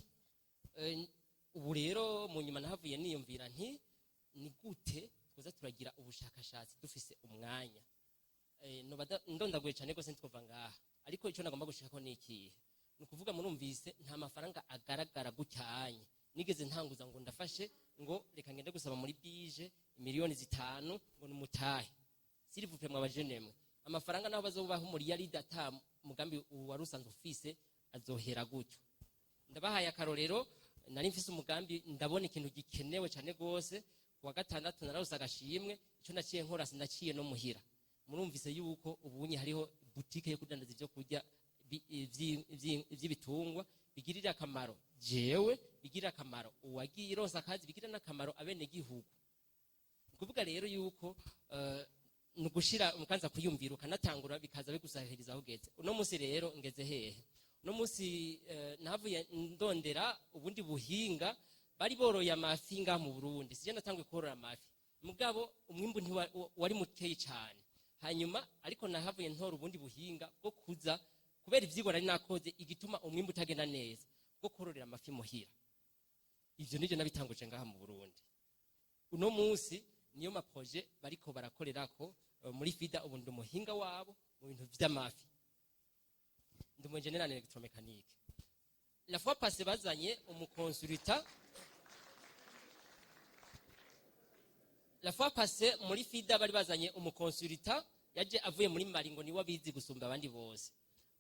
B: ubu rero mu nyuma nahavuye niyumvira nti ni gute twoza turagira ubushakashatsi dufise umwanya. Noba ndondaguye cyane rwose, ntitwova ngaha, ariko icyo nagomba gushikako ni ikihe? Ni ukuvuga, murumvise, nta mafaranga agaragara gucyanye nigeze ntanguza ngo ndafashe ngo reka ngende gusaba muri bije miliyoni 5 ngo nimutahe. S'il vous plaît, mwabajene mwe, amafaranga naho bazobaho muri yari data mugambi wari usanzwe ufise azohera gutyo. Ndabahaye akarorero: nari mfise umugambi, ndabona ikintu gikenewe cyane rwose. Kuwa gatandatu nararose agashimwe. Icyo naciye nkora, sinaciye no muhira. Murumvise yuko ubunye hariho boutique yo kudandaza ibyo kurya vy'ibitungwa, bigirira akamaro jewe, bigirira akamaro uwagiye ironsa akazi, bigirira n'akamaro abenegihugu. Ni ukuvuga rero yuko Ni ugushira umukanza kuyumvira, ukanatangura, bikaza bigusahiriza aho ugeze uno munsi. Rero ngeze hehe uno munsi? Nahavuye ndondera ubundi buhinga. Bari boroye amafi ngaha mu Burundi, sije natanguye korora amafi, mugabo umwimbu wari mukeyi cyane. Hanyuma ariko nahavuye ntora ubundi buhinga bwo kuza, kubera ivyigwa nari nakoze igituma umwimbu utagenda neza, bwo kororera amafi muhira. Ivyo nivyo nabitanguje ngaha mu Burundi. Uno munsi niyo ma projets bariko barakorerako muri FIDA. Ubu ndi umuhinga wabo mu bintu vy'amafi, ndi umu ingénieur en électromécanique. La fois passée bazanye umu consultant, la fois passée muri FIDA bari bazanye umu consultant yaje avuye muri Mali, ngo niwe abizi gusumba abandi bose.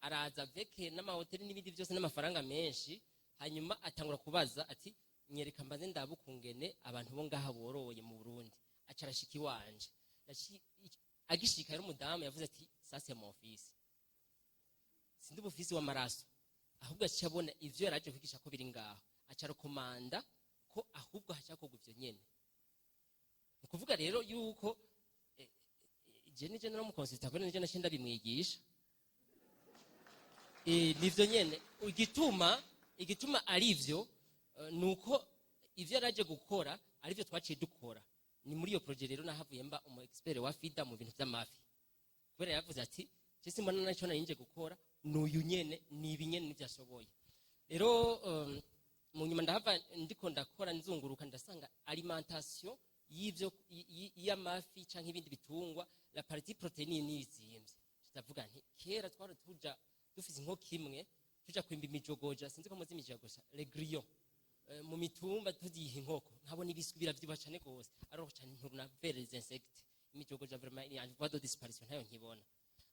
B: Araza avec n'amahoteli n'ibindi byose n'amafaranga menshi. Hanyuma atangura kubaza ati: "Nyereka mbaze ndabe ukungene abantu bo ngaha boroye mu Burundi." Aca arashika iwanje. Agishika rero, umudamu yavuze ati: "Ça, c'est mon fils." Sindi ubufisi w'amaraso, ahubwo aca abona ivyo yaraje kwigisha ko biri ngaho, aca arekomanda ko ahubwo hacakorwa ivyo nyene. Ni ukuvuga rero yuko je nije naramu consulta, kubera nije naciye ndabimwigisha. Nivyo nyene. Igituma ari ivyo, nuko ivyo yaraje gukora arivyo twaciye dukora. Ni muri iyo projet rero nahavuye mba umu expert wa FIDA mu bintu vy'amafi, kubera yavuze ati: "Je simbona naco nari gukora, nuyu nyene, ni ibi nyene nivyo ashoboye." Rero mu nyuma ndahava ndiko ndakora, nzunguruka, ndasanga alimentation y'ivyo y'amafi canke ibindi bitungwa, la partie protéine nizimvye. Ndavuga nti kera twari tuja dufise inkoko imwe, tuja kwimba imijogoja, sinzi ko muzi imijogoja, les grillons, mu mitumba, tuziha inkoko, nkabona ibiswi biravyibuha cane gose. Alors cane nturuna vers les insectes, imijogoja vraiment iri en voie de disparition, ntayo nkibona.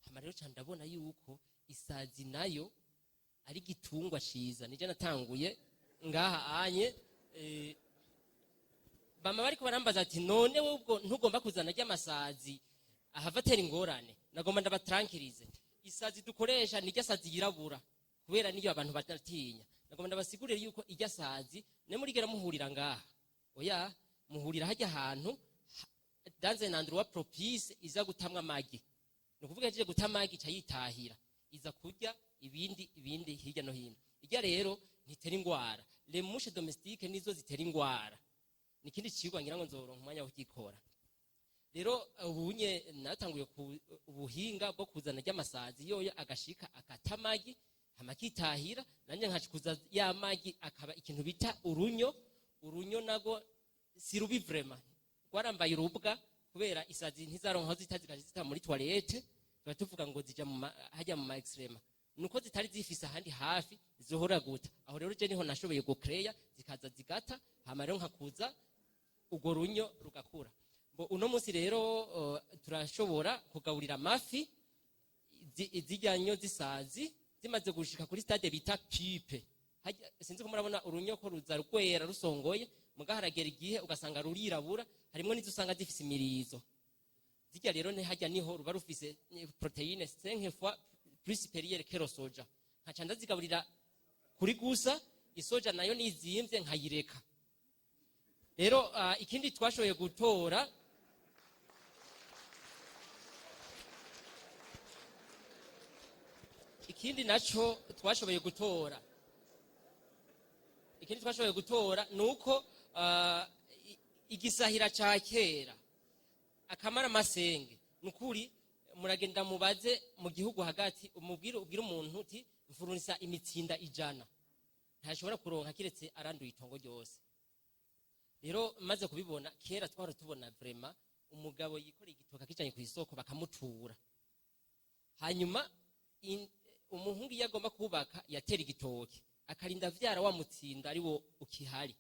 B: Hama rero cane ndabona yuko isazi nayo ari igitungwa ciza. Nije natanguye ngaha anye. Bama bariko barambaza ati: "None wowe ubwo ntugomba kuzana ry'amasazi ahava atera ingorane?" Nagomba ndabatrankirize, isazi dukoresha ni sazi yirabura, kubera niyo abantu badatinya. Nagomba ndabasigurire yuko irya sazi ne murigera muhurira ngaha, oya, muhurira hajya ahantu dans un endroit propice iza gutamwa amagi. Ni ukuvuga yaje guta amagi, ica yitahira, iza kurya ibindi hirya no hino. Irya rero ntitera ingwara. Les mouches domestiques nizo zitera ingwara. Ni ikindi cigwa ngira ngo nzoronka umwanya wo kugikora. Rero ubunye natanguye ku ubuhinga bwo kuzana ry'amasazi, yoyo agashika akata amagi, hama akitahira, nanjye nkacukuza ya magi, akaba ikintu bita urunyo. Urunyo nago si rubi vraiment, rwarambaye urubwa kubera isazi ntizaronka aho zita, zikaja zita muri toilette. Tuba tuvuga ngo zija hajya mu ma excréments, nuko zitari zifise ahandi hafi zohora guta. Aho rero je niho nashoboye gucreya, zikaza zigata, hama rero nkakuza urwo runyo rugakura. Bo uno munsi rero turashobora kugaburira amafi zirya nyo z'isazi zimaze gushika kuri stade bita pupe. Sinzi ko murabona urunyo ko ruza rwera rusongoye, muga haragera igihe ugasanga rurirabura, harimwo n'izo usanga zifise imirizo. Zirya rero ni hajya niho ruba rufise protéine 5 fois plus supérieure que le soja. Nkaca ndazigaburira kuri gusa isoja, nayo nizimvye nkayireka. Rero ikindi twashoboye gutora, ikindi twashoboye gutora nuko igisahira ca kera akamara masenge. Nukuri muragenda mubaze mu gihugu hagati, umubwire, ubwire umuntu uti: "Mfurunisa imitsinda 100," ntashobora kuronka kiretse aranduye itongo ryose. Rero maze kubibona, kera twara tubona vraiment umugabo yikoreye igitoka akijanye ku isoko bakamutura. Hanyuma umuhungu iyo agomba kubaka yatera igitoki, akarinda vyara wa mutsinda ari wo ukihari,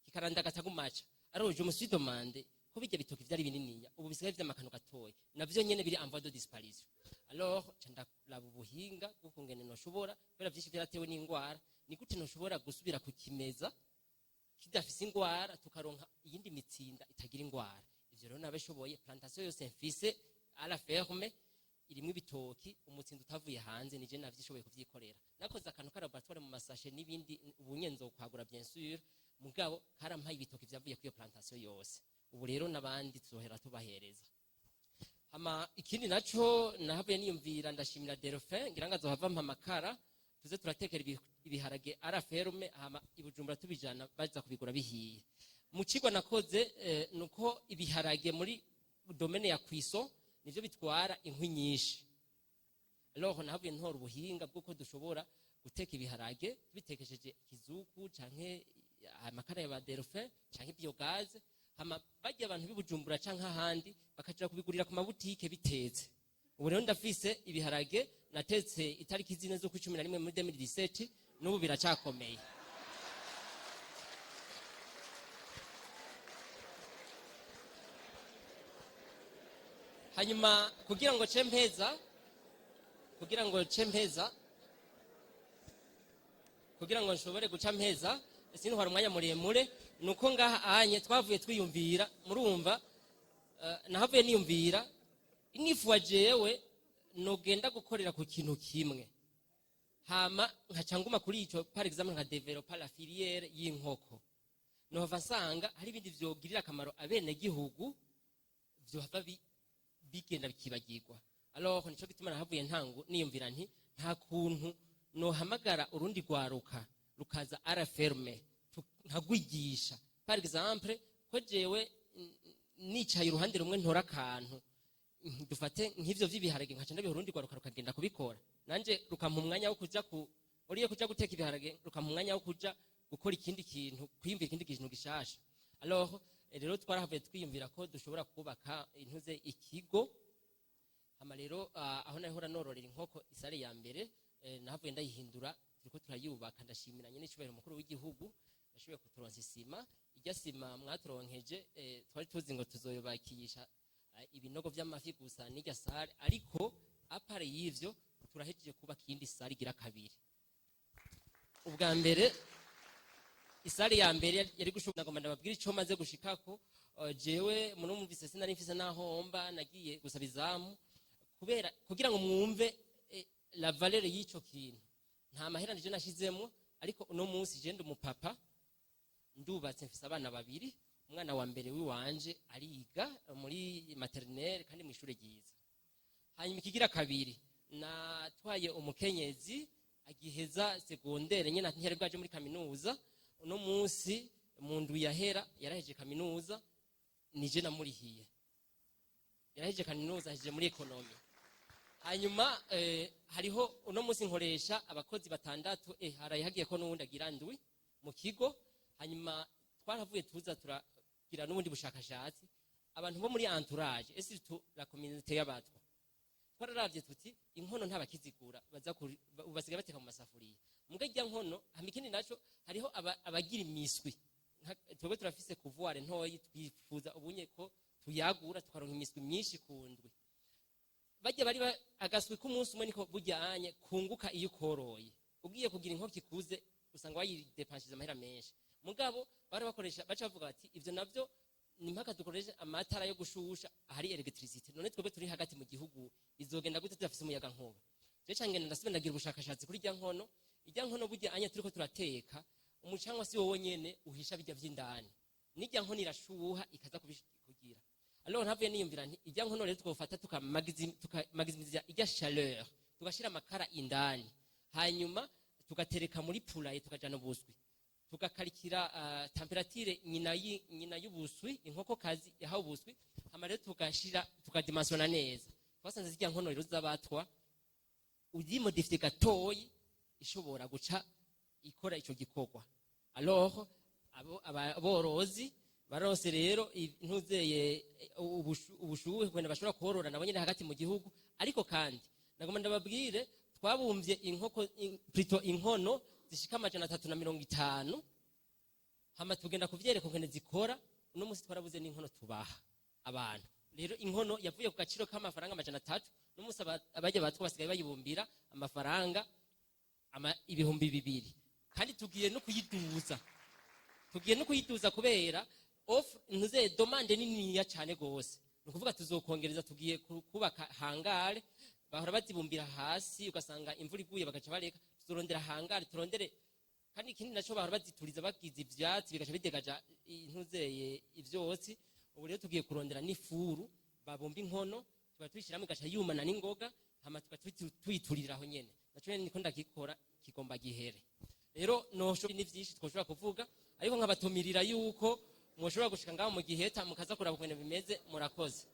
B: kikaranda agatagumaca. Alors je me suis demandé ko bijya bitoki vyari bininiya, ubu bisigaye vy'amakano gatoya, navyo nyene biri en voie de disparition. Alors ca ndaraba ubuhinga bw'ukungene noshobora, kubera vyinshi vyaratewe n'ingwara, ni gute noshobora gusubira kukimeza kidafise ingwara, tukaronka iyindi mitsinda itagira ingwara. Ivyo rero nabishoboye. Plantation yose mfise à la ferme irimwo ibitoki, umutsinda utavuye hanze, nije navyishoboye kuvyikorera. Nakoze akantu ka laboratoire mu masashe n'ibindi, ubu nzokwagura bien sûr, mugabo karampaye ibitoki vyavuye kuri iyo plantation yose. Ubu rero n'abandi tuzohera tubahereza. Hama ikindi naco nahavuye niyumvira, ndashimira Delphin, ngira ngo azohava mpa amakara tuze turatekera ibiharage à la ferme, hama iBujumbura tubijana baza kubigura bihiye. Mu cigwa nakoze nuko ibiharage muri domaine ya cuisson nivyo bitwara inkwi nyinshi. Alors nahavuye ntora ubuhinga bw'uko dushobora guteka ibiharage tubitekesheje ikizuku canke amakara ya ba Delphin canke biogaz, hama barya abantu b'iBujumbura canke ahandi bakaja kubigurira ku mabutike bitetse. Ubu rero ndafise ibiharage natetse itariki 4 z'ukwa 11 muri 2017, n'ubu biracakomeye. Hanyuma kugira ngo ce mpeza, kugira ngo nshobore guca mpeza sintwara umwanya muremure, nuko ngaha anye twavuye twiyumvira, murumva, nahavuye niyumvira inifuwa jewe nogenda gukorera ku kintu kimwe, hama nkaca nguma kuri ico. Par exemple, nka développer la filière y'inkoko, nohava nsanga hari ibindi vyogirira akamaro abenegihugu vyohava bigenda bikibagirwa. Alors nico gituma nahavuye ntangu niyumvira nti nta kuntu nohamagara urundi rwaruka rukaza à la ferme nkagwigisha. Par exemple, ko jewe nicaye uruhande rumwe ntora akantu, dufate nk'ivyo vy'ibiharage, nkaca ndabiha urundi rwaruka rukagenda kubikora, nanje rukampa umwanya wo kuja ku uriye kuja guteka ibiharage, rukampa umwanya wo kuja gukora ikindi kintu, kwiyumvira ikindi kintu gishasha. Alors rero twarahavuye twiyumvira ko dushobora kubaka intuze ikigo. Hama rero aho nahora nororera inkoko, i salle ya mbere, nahavuye ndayihindura, turiko turayubaka. Ndashimira nyene icubahiro umukuru w'igihugu yashoboye kuturonsa isima. Irya sima mwaturonkeje, twari tuzi ngo tuzoyubakisha ibinogo vy'amafi gusa n'irya salle, ariko à part y'ivyo turahejeje kubaka iyindi salle igira kabiri. Ubwa mbere i salle ya mbere yari gushobora. Nagomba ndababwira ico maze gushikako. Jewe murumvise sinari mfise naho mba, nagiye gusaba izamu kubera kugira ngo mwumve la valeur y'ico kintu. Nta mahera nije nashizemo, ariko uno munsi je ndi umupapa, ndubatse, mfise abana babiri. Umwana wa mbere wiwanje ariga muri maternelle kandi mu ishure ryiza. Hanyuma ikigira kabiri, natwaye umukenyezi agiheza secondaire nyene, ntiyari bwaje muri kaminuza. Uno munsi mu ndwi yahera yaraheje kaminuza, nije namurihiye. Yaraheje kaminuza, ahejeje muri économie. Hanyuma hariho uno munsi nkoresha abakozi batandatu, haraye hagiye ko n'uwundi agira ndwi mu kigo. Hanyuma twaravuye tuza turagira n'ubundi bushakashatsi, abantu bo muri entourage et surtout la communauté y'abatwa. Twararavye tuti inkono ntabakizigura, baza basigaye bateka mu masafuriya muga irya nkono. Hama ikindi naco, hariho abagira imiswi. Twebwe turafise couvoir ntoyi, twifuza ubunye ko tuyagura tukaronka imiswi myinshi ku ndwi. Bajya bari agaswi k'umunsi umwe niko bujyanye kunguka. Iyo ukoroye ugiye kugira inkoko ikuze, usanga wayidepanshije amahera menshi. Mugabo bari bakoresha, baca bavuga bati ivyo navyo ni mpaka dukoreshe amatara yo gushusha ahari électricité. None twebwe turi hagati mu gihugu, bizogenda gute tudafise umuyaga nkuba? Je cange ndasubira ndagira ubushakashatsi kuri irya nkono. Irya nkono burya anya turiko turateka, umucanwa si wowe nyene uhisha bijya vy'indani, n'irya nkono irashuha ikaza kugira. Alors ntavuye niyumvira nti irya nkono rero twofata tukamagizimiza irya chaleur, tugashira amakara indani, hanyuma tugatereka muri poulailler, tukajana ubuswi, tugakarikira température nyina y'ubuswi, inkoko kazi yahawe ubuswi. Hama rero tugashira, tukadimensiona neza. Twasanze zirya nkono rero z'abatwa uyimodifiye gatoyi ishobora guca ikora ico gikorwa. Alors abo aborozi barose rero ntuzeye ubushuhe kwenda bashobora korora nabo nyene hagati mu gihugu. Ariko kandi nagomba ndababwire, twabumvye inkoko plutôt inkono zishika 350, hama tugenda kuvyereka ukene zikora. Uno munsi twarabuze n'inkono tubaha abantu. Rero inkono yavuye ku gaciro k'amafaranga 300, uno munsi abajya batwa basigaye bayibumbira amafaranga 2000. Kandi tugiye no kuyiduza kubera offre, ntuze demande niniya cyane gose. Ni ukuvuga tuzokongereza, tugiye kubaka hangar. Bahora bazibumbira hasi, ugasanga imvura iguye bagaca bareka. Tuzorondera hangar, turondere. Kandi ikindi naco, bahora bazituriza bagize ivyatsi, bigaca bidegaja intuzeye ivyotsi. Ubu rero tugiye kurondera n'ifuru babumba inkono. Tuba tuyishiramo igaca yumana n'ingoga, hama tuba tuyiturira aho nyene. Naco nyene niko ndagikora, kigomba gihere. Rero nosho ni vyinshi twoshobora kuvuga, ariko nkabatumirira yuko mwoshobora gushika ngaho mu Giheta mukaza kuraba ukuntu bimeze. Murakoze.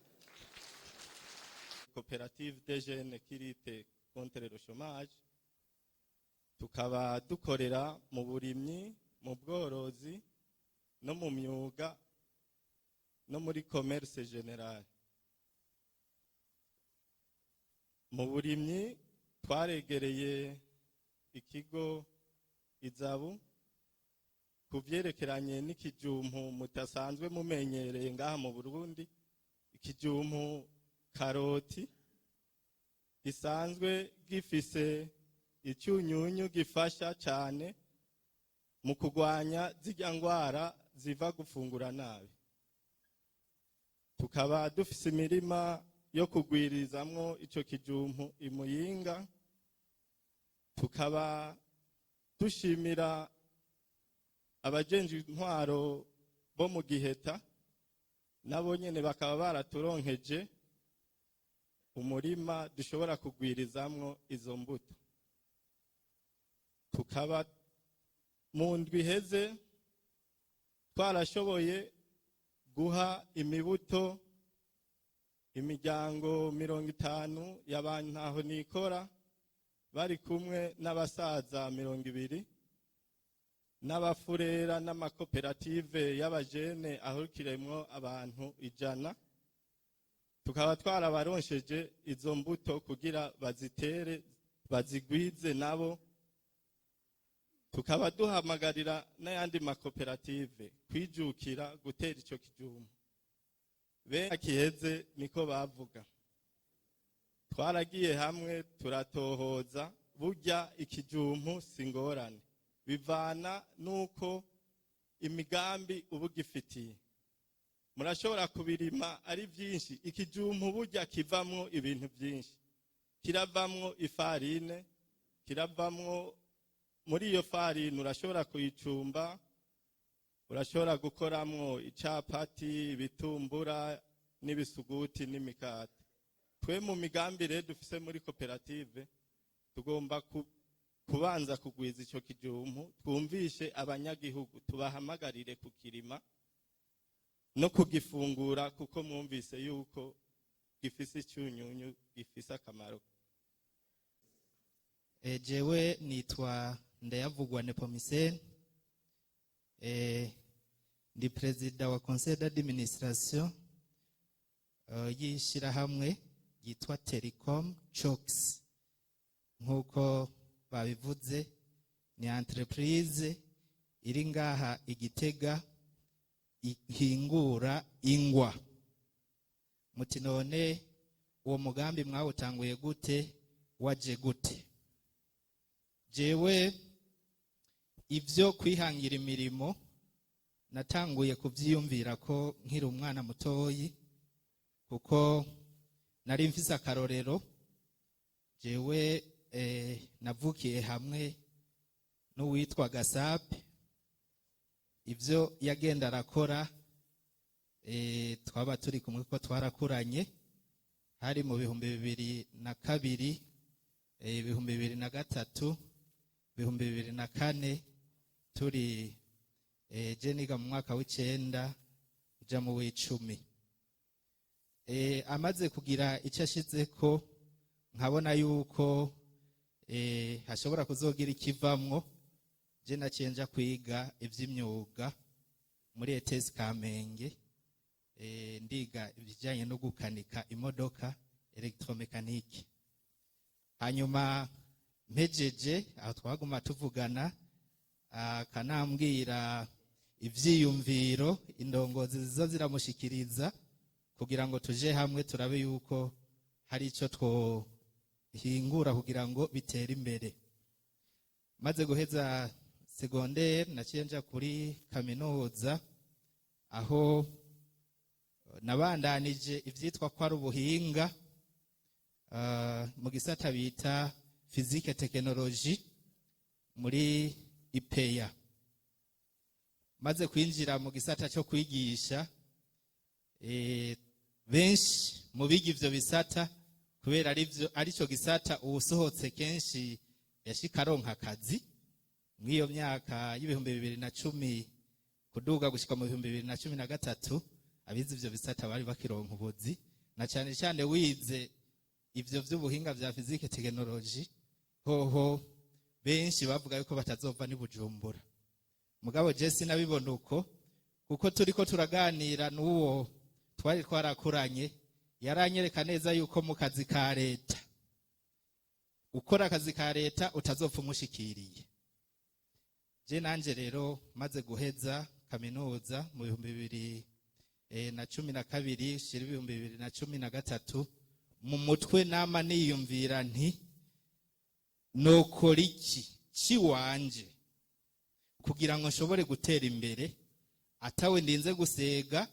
C: Coopérative des jeunes qui lutte contre le chômage, tukaba dukorera mu burimyi, mu bworozi no mu myuga no muri commerce général. Mu burimyi twaregereye ikigo Izabu ku vyerekeranye n'ikijumpu mutasanzwe mumenyereye ngaha mu Burundi, ikijumpu karoti gisanzwe gifise icyunyunyu gifasha cyane mu kurwanya zirya ngwara ziva gufungura nabi. Tukaba dufise imirima yo kugwirizamwo ico kijumpu imuyinga. Tukaba dushimira abajenje intwaro bo mu Giheta, nabo nyene bakaba baraturonkeje umurima dushobora kugwirizamwo izo mbuto. Tukaba mu ndwi iheze twarashoboye guha imibuto imiryango 50 y'abantu nikora, bari kumwe n'abasaza 20 n'abafurera n'amakoperative y'abajene ahurikiremwo abantu 100. Tukaba twarabaronsheje izo mbuto kugira bazitere, bazigwize nabo. Tukaba duhamagarira n'ayandi makoperative kwijukira gutera ico kijumbu. Bene kiheze niko bavuga, twaragiye hamwe turatohoza. Burya ikijumpu si ngorane, bivana nuko imigambi uba ugifitiye. Murashobora kubirima ari byinshi. Ikijumpu burya kivamwo ibintu byinshi: kiravamwo ifarine, kiravamwo, muri iyo farine urashobora kuyicumba, urashobora gukoramwo icapati, ibitumbura n'ibisuguti n'imikate. Twe mu migambi rero dufise muri koperative, tugomba kubanza kugwiza ico kijumpu, twumvishe abanyagihugu, tubahamagarire kukirima no kugifungura, kuko mwumvise yuko gifise icyunyunyu, gifise akamaro.
D: Jewe nitwa Ndayavugwa Nepomiseni, ndi perezida wa conseil d'administration y'ishirahamwe ryitwa Telecom Chox. Nk'uko babivuze, ni entreprise iri ngaha Igitega ihingura ingwa. Muti none uwo mugambi mwawutanguye gute, waje gute? Jewe ibyo kwihangira imirimo natanguye kubyiyumvira ko nkiri umwana mutoyi, kuko nari mfise akarorero. Jewe navukiye hamwe n'uwitwa Gasape. Ibyo yagenda arakora, twaba turi kumwe ko twarakuranye. Hari mu 2002, 2003, 2004, turi je niga mu mwaka w'9 uja mu w'10. Amaze kugira icyo ashizeko, nkabona yuko hashobora kuzogira ikivamwo. Je naciye nja kwiga ivy'imyuga muri ETS Kamenge, ndiga ibijyanye no gukanika imodoka, électromécanique. Hanyuma mpejeje aho, twaguma tuvugana, akanambwira ivyiyumviro indongozi ziza ziramushikiriza kugira ngo tuje hamwe turabe yuko hari ico twohingura kugira ngo bitere imbere. Maze guheza secondaire, naciye nja kuri kaminuza, aho nabandanije ivyitwa ko ari ubuhinga mu gisata bita physique technologie muri IPEA. Maze kwinjira mu gisata cyo kwigisha, Benshi mu biga ivyo bisata, kubera arivyo arico gisata uwusohotse kenshi yashika aronka akazi mw'iyo myaka y'2010 kuduga gushika mu 2013, abize ivyo bisata bari bakironka ubuzi, na cane cane wize ivyo vy'ubuhinga vya physique, technologie. Hoho benshi bavuga yuko batazova ni Bujumbura. Mugabo je sinabibona uko, kuko turiko turaganira n'uwo twari twarakuranye, yaranyereka neza yuko mu kazi ka leta, ukora akazi ka leta, utazopfa umushikiriye. Je nanje rero maze guheza kaminuza mu 2012 shira 2013, mu mutwe nama niyumvira nti: "Nokora iki ciwanje kugira ngo nshobore gutera imbere atawe ndinze gusega,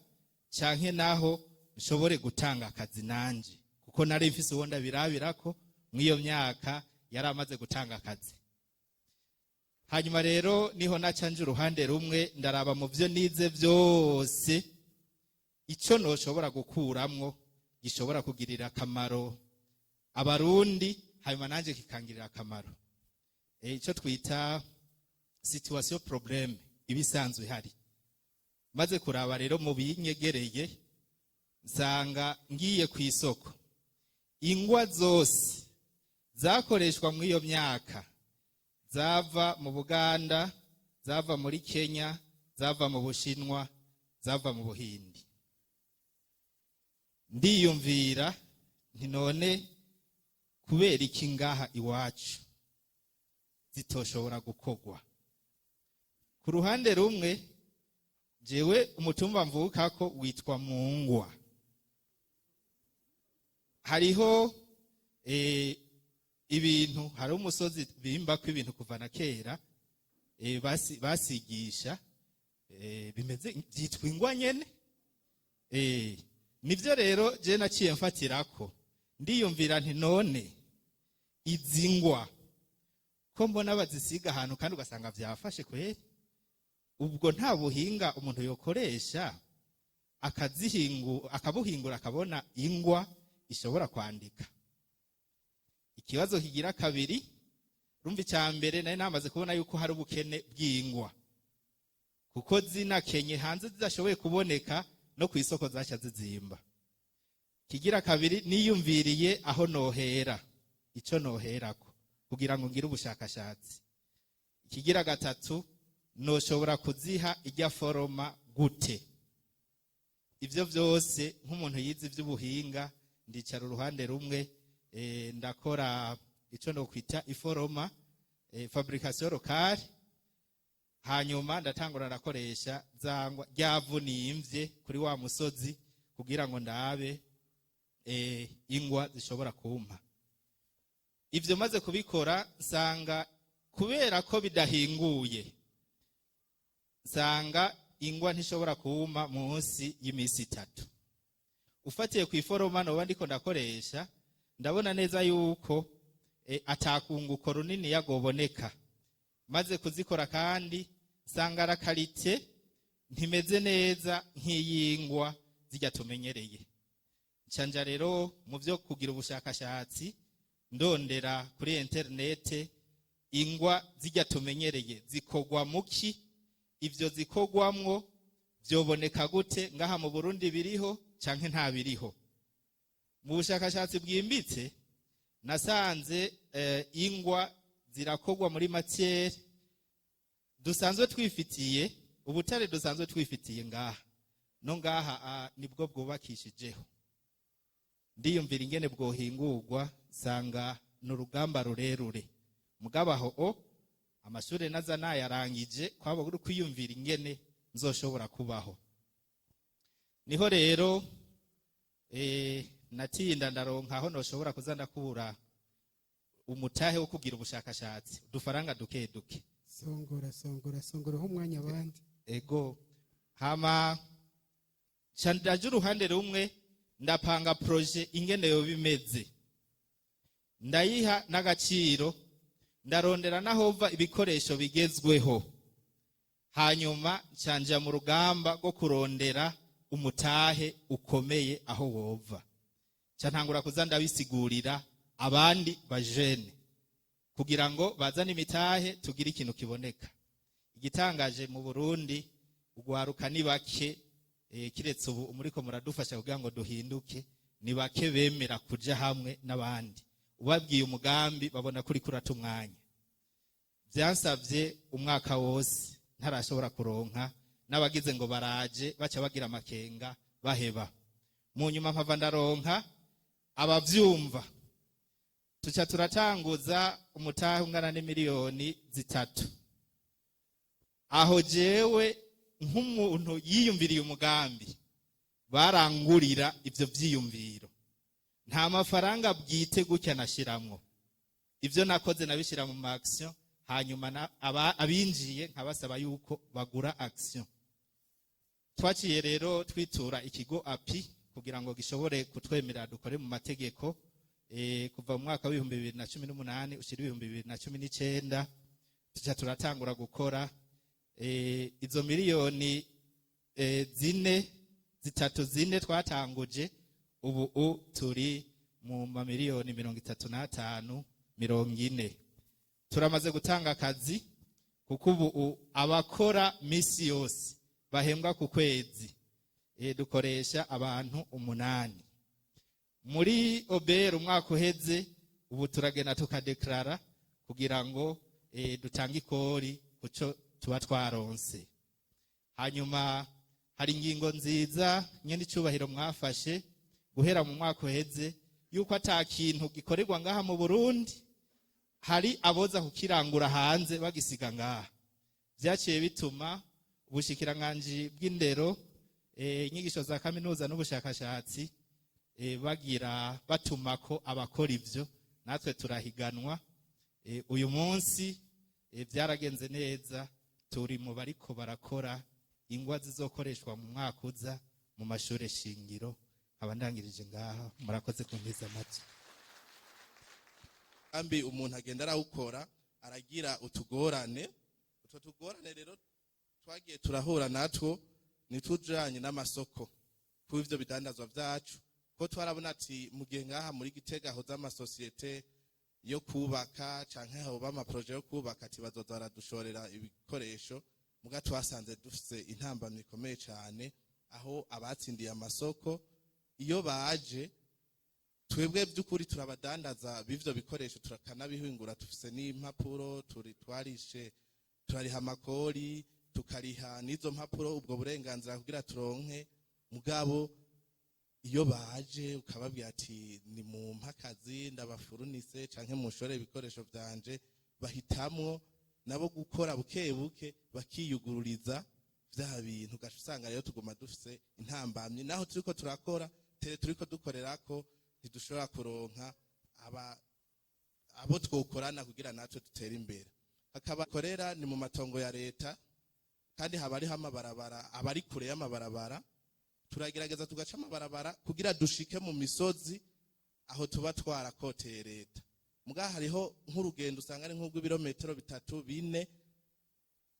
D: canke naho nshobore gutanga akazi nanje?" Kuko nari mfise uwo ndabirabirako mw'iyo myaka yari amaze gutanga akazi. Hanyuma rero niho naca nje uruhande rumwe, ndaraba mu vyo nize vyose ico noshobora gukuramwo gishobora kugirira akamaro Abarundi, hanyuma nanje kikangirira akamaro. Ico twita situation problème iba isanzwe ihari. Maze kuraba rero mu binyegereye, nsanga ngiye ku isoko, ingwa zose zakoreshwa muri iyo myaka zava mu Buganda, zava muri Kenya, zava mu Bushinwa, zava mu Buhindi. Ndiyumvira nti: "None kubera iki ngaha iwacu zitoshobora gukorwa?" Ku ruhande rumwe, jewe umutumba mvukako witwa Mungwa. Hariho ibintu, hari umusozi bimbako ibintu kuva na kera, basigisha bimeze byitwa ingwa nyene. Nivyo rero je naciye mfatirako, ndiyumvira nti: "None izi ngwa ko mbona bazisiga ahantu kandi ugasanga vyafashe kweri, ubwo nta buhinga umuntu yokoresha akazihingu, akabuhingura, akabona ingwa ishobora kwandika?" Ikibazo kigira kabiri, rumva, icya mbere nari namaze kubona yuko hari ubukene bw'ingwa, kuko zinakenye hanze zidashoboye kuboneka, no ku isoko zaca zizimba. Kigira kabiri, niyumviriye aho nohera, ico noherako kugira ngo ngire ubushakashatsi. Ikigira gatatu, noshobora kuziha ijya forme gute? Ivyo vyose, nk'umuntu yize ivy'ubuhinga, ndicara uruhande rumwe, ndakora ico nokwita iforoma, fabrication locale. Hanyuma ndatangura ndakoresha zangwa ryavu nimvye kuri wa musozi kugira ngo ndabe ingwa zishobora kumpa. Ivyo maze kubikora, nsanga kubera ko bidahinguye, nsanga ingwa ntishobora kuma munsi y'imisi 3. Ufatiye ku iforoma noba ndiko ndakoresha, ndabona neza yuko atakunguko runini yagoboneka. Maze kuzikora kandi, nsanga la qualité ntimeze neza nk'iyingwa zijya tumenyereye. Ncanja rero mu byo kugira ubushakashatsi, ndondera kuri interinete ingwa zijya tumenyereye zikogwa muki, ivyo zikogwamwo vyoboneka gute ngaha mu Burundi, biriho canke nta biriho. Mu bushakashatsi bwimbitse nasanze ingwa zirakogwa muri matière dusanzwe twifitiye, ubutare dusanzwe twifitiye ngaha no ngaha, nibwo bwubakishijeho. Ndiyumvira ingene bwohingurwa, nsanga ni urugamba rurerure. Mugabo aho o amashuri naza nayarangije, kwaba uri kwiyumvira ingene nzoshobora kubaho. Niho rero natinda ndaronka aho noshobora kuza ndakura umutahe wo kugira ubushakashatsi, udufaranga duke duke.
E: Songora, songora, songora umwanya abandi.
D: Ego. Hama ca ndaja uruhande rumwe, ndapanga projet ingene yoba imeze, ndayiha n'agaciro, ndarondera n'ahova ibikoresho bigezweho. Hanyuma ncanja mu rugamba rwo kurondera Umutahe ukomeye aho wova. Ca ntangura kuza ndabisigurira abandi bajene kugira ngo bazane imitahe, tugire ikintu kiboneka. Igitangaje, mu Burundi ugwaruka ni bake, kiretse ubu muriko muradufasha kugira ngo duhinduke, ni bake bemera kuja hamwe n'abandi. Ubabwiye umugambi, babona kuri kurata umwanya. Byansabye umwaka wose ntarashobora kuronka n'abagize ngo baraje, baca bagira amakenga, baheba. Mu nyuma mpava ndaronka abavyumva, tuca turatanguza umutahe ungana n'imiliyoni 3. Aho jewe nk'umuntu yiyumviriye umugambi, barangurira ivyo vyiyumviro. Nta mafaranga bwite gutya nashiramwo. Ivyo nakoze nabishira mu ma action, hanyuma abinjiye nkabasaba yuko bagura action. Twaciye rero twitura ikigo API kugira ngo gishobore kutwemerera dukore mu mategeko. Kuva mu mwaka w'2018 ushira 2019, tuca turatangura gukora. Izo miliyoni 4, 3, 4 twatanguje, ubu turi mu mamiliyoni 35, 40. Turamaze gutanga akazi, kuko ubu abakora misi yose bahembwa ku kwezi, dukoresha abantu 8 muri OBR. Umwaka uheze, ubu turagenda tukadeklarara kugira ngo dutange ikori kuco tuba twaronse. Hanyuma hari ingingo nziza nyene icubahiro mwafashe guhera mu mwaka uheze, yuko ata kintu gikorerwa ngaha mu Burundi hari aboza kukirangura hanze bagisiga ngaha. Vyaciye bituma ubushikiranganji bw'indero, inyigisho za kaminuza n'ubushakashatsi, bagira batumako abakora ivyo, natwe turahiganwa. Uyu munsi byaragenze neza, turi mu bariko barakora ingwa zizokoreshwa mu mwaka uza mu mashure shingiro. Nkaba ndangirije ngaha, murakoze kuntiza amatwi.
C: Ambi umuntu agenda arawukora, aragira utugorane. Utwo tugorane rero twagiye turahura natwo nitujanye n'amasoko kuri ivyo bidandazwa vyacu, ko twarabona ati mu gihe ngaha muri Gitega hoza amasosiyete yo kubaka canke hoba ama projets yo kubaka, ati bazoza baradushorera ibikoresho. Muga twasanze dufise intambamyi ikomeye cane, aho abatsindiye amasoko iyo baje, twebwe by'ukuri turabadandaza b'ivyo bikoresho, tukanabihingura, dufise n'impapuro, turi twarishe, turariha amakori, tukariha n'izo mpapuro, ubwo burenganzira kugira turonke. Mugabo iyo baje ukababwira ati ni mu mpakazi ndabafurunise canke mushore ibikoresho vyanje, bahitamwo nabo gukora buke buke, bakiyugururiza vya bintu. Ugaca usanga rero tuguma dufise intambamyi naho turiko turakora tere turiko dukorerako, ntidushobora kuronka abo twokorana kugira natwe dutere imbere. Hakaba korera ni mu matongo ya leta, kandi haba hariho amabarabara, abari kure y'amabarabara. Turagerageza tugaca amabarabara kugira dushike mu misozi aho tuba twarakoteye leta. Muga hariho nk'urugendo usanga ari nk'urw'ibirometero 3, 4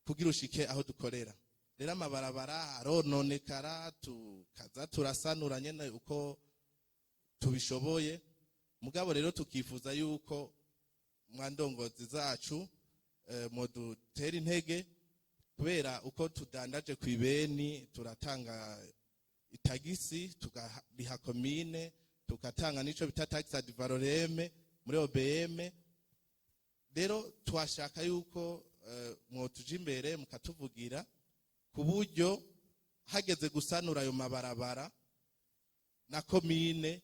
C: kugira ushike aho dukorera. Rero amabarabara arononekara, tukaza turasanura nyene uko tubishoboye. Mugabo rero tukifuza yuko mwandongozi zacu modutera intege, kubera uko tudandaje ku ibeni turatanga itagisi, tukariha komine, tugatanga n'ico bita taxe ad valorem muri OBM. Rero twashaka yuko mwotuja imbere mukatuvugira, ku buryo hageze gusanura ayo mabarabara na komine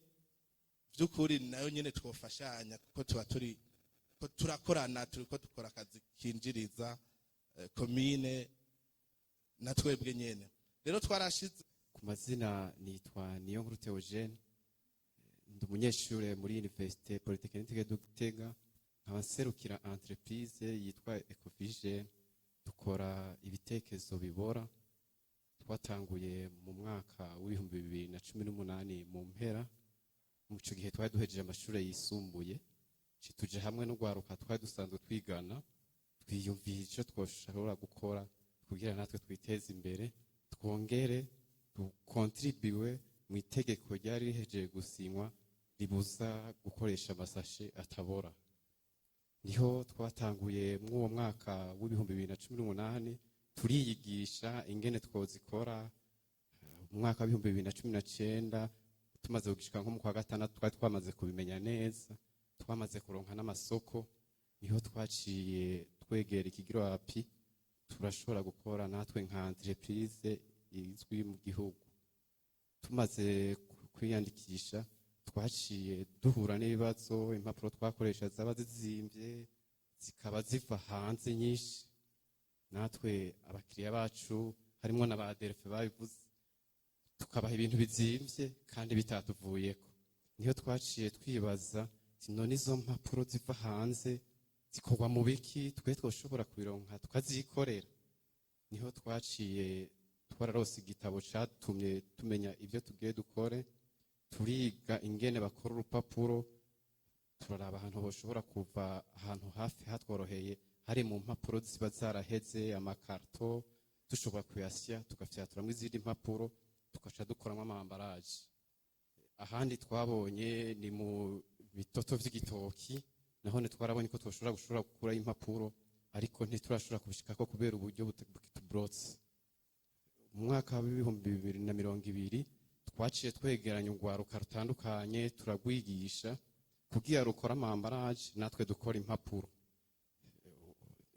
C: by'ukuri nayo nyene twofashanya, kuko tuba turi ko turakorana, turiko dukora akazi kinjiriza komine na twebwe nyene. Rero twarashize
F: Ku mazina nitwa Niyonkuru Theogene, ndi umunyeshure muri Université Polytechnique de Gitega, nkaba nserukira entreprise yitwa Ecovision. Dukora ibitekezo bibora. Twatanguye mu mwaka w'2018 mu mpera. Mu ico gihe twari duhejeje amashure yisumbuye, ci tuja hamwe n'urwaruka twari dusanzwe twigana, twiyumvira ico twoshobora gukora kugira natwe twiteze imbere, twongere Dukontribuwe mu itegeko ryari rihejeje gusinywa ribuza gukoresha amasashe atabora. Niho twatanguye mw'uwo mwaka w'2018, turiyigisha ingene twozikora. Mu mwaka w'2019, tumaze gushika nko mu kwa gatandatu, twari twamaze kubimenya neza, twamaze kuronka n'amasoko. Niho twaciye twegera ikigiro api, turashobora gukora natwe nka entreprise izwi mu gihugu. Tumaze kwiyandikisha, twaciye duhura n'ibibazo. Impapuro twakoresha zaba zizimvye, zikaba ziva hanze nyinshi. Natwe abakiriya bacu, harimo na ba DERFE babivuze, tukabaha ibintu bizimvye kandi bitatuvuyeko. Niho twaciye twibaza ati: "None izo mpapuro ziva hanze zikorwa mu biki? Twe twoshobora kubironka tukazikorera?" Niho twaciye twararose igitabo catumye tumenya ibyo tugiye dukore. Turiga ingene bakora urupapuro, turaraba ahantu hoshobora kuva, ahantu hafi hatworoheye hari mu mpapuro ziba zaraheze, amakarto dushobora kuyasya, tugafyaturamwo izindi mpapuro, tugaca dukoramo ama emballage. Ahandi twabonye ni mu bitoto vy'igitoki, nahone twarabonye ko twoshobora gushobora gukurayo impapuro, ariko ntiturashobora kubishikako kubera uburyo bukitubrotse. Mu mwaka w'2020 twaciye twegeranya urwaruka rutandukanye, turagwigisha kugira rukora ama emballage, natwe dukora impapuro.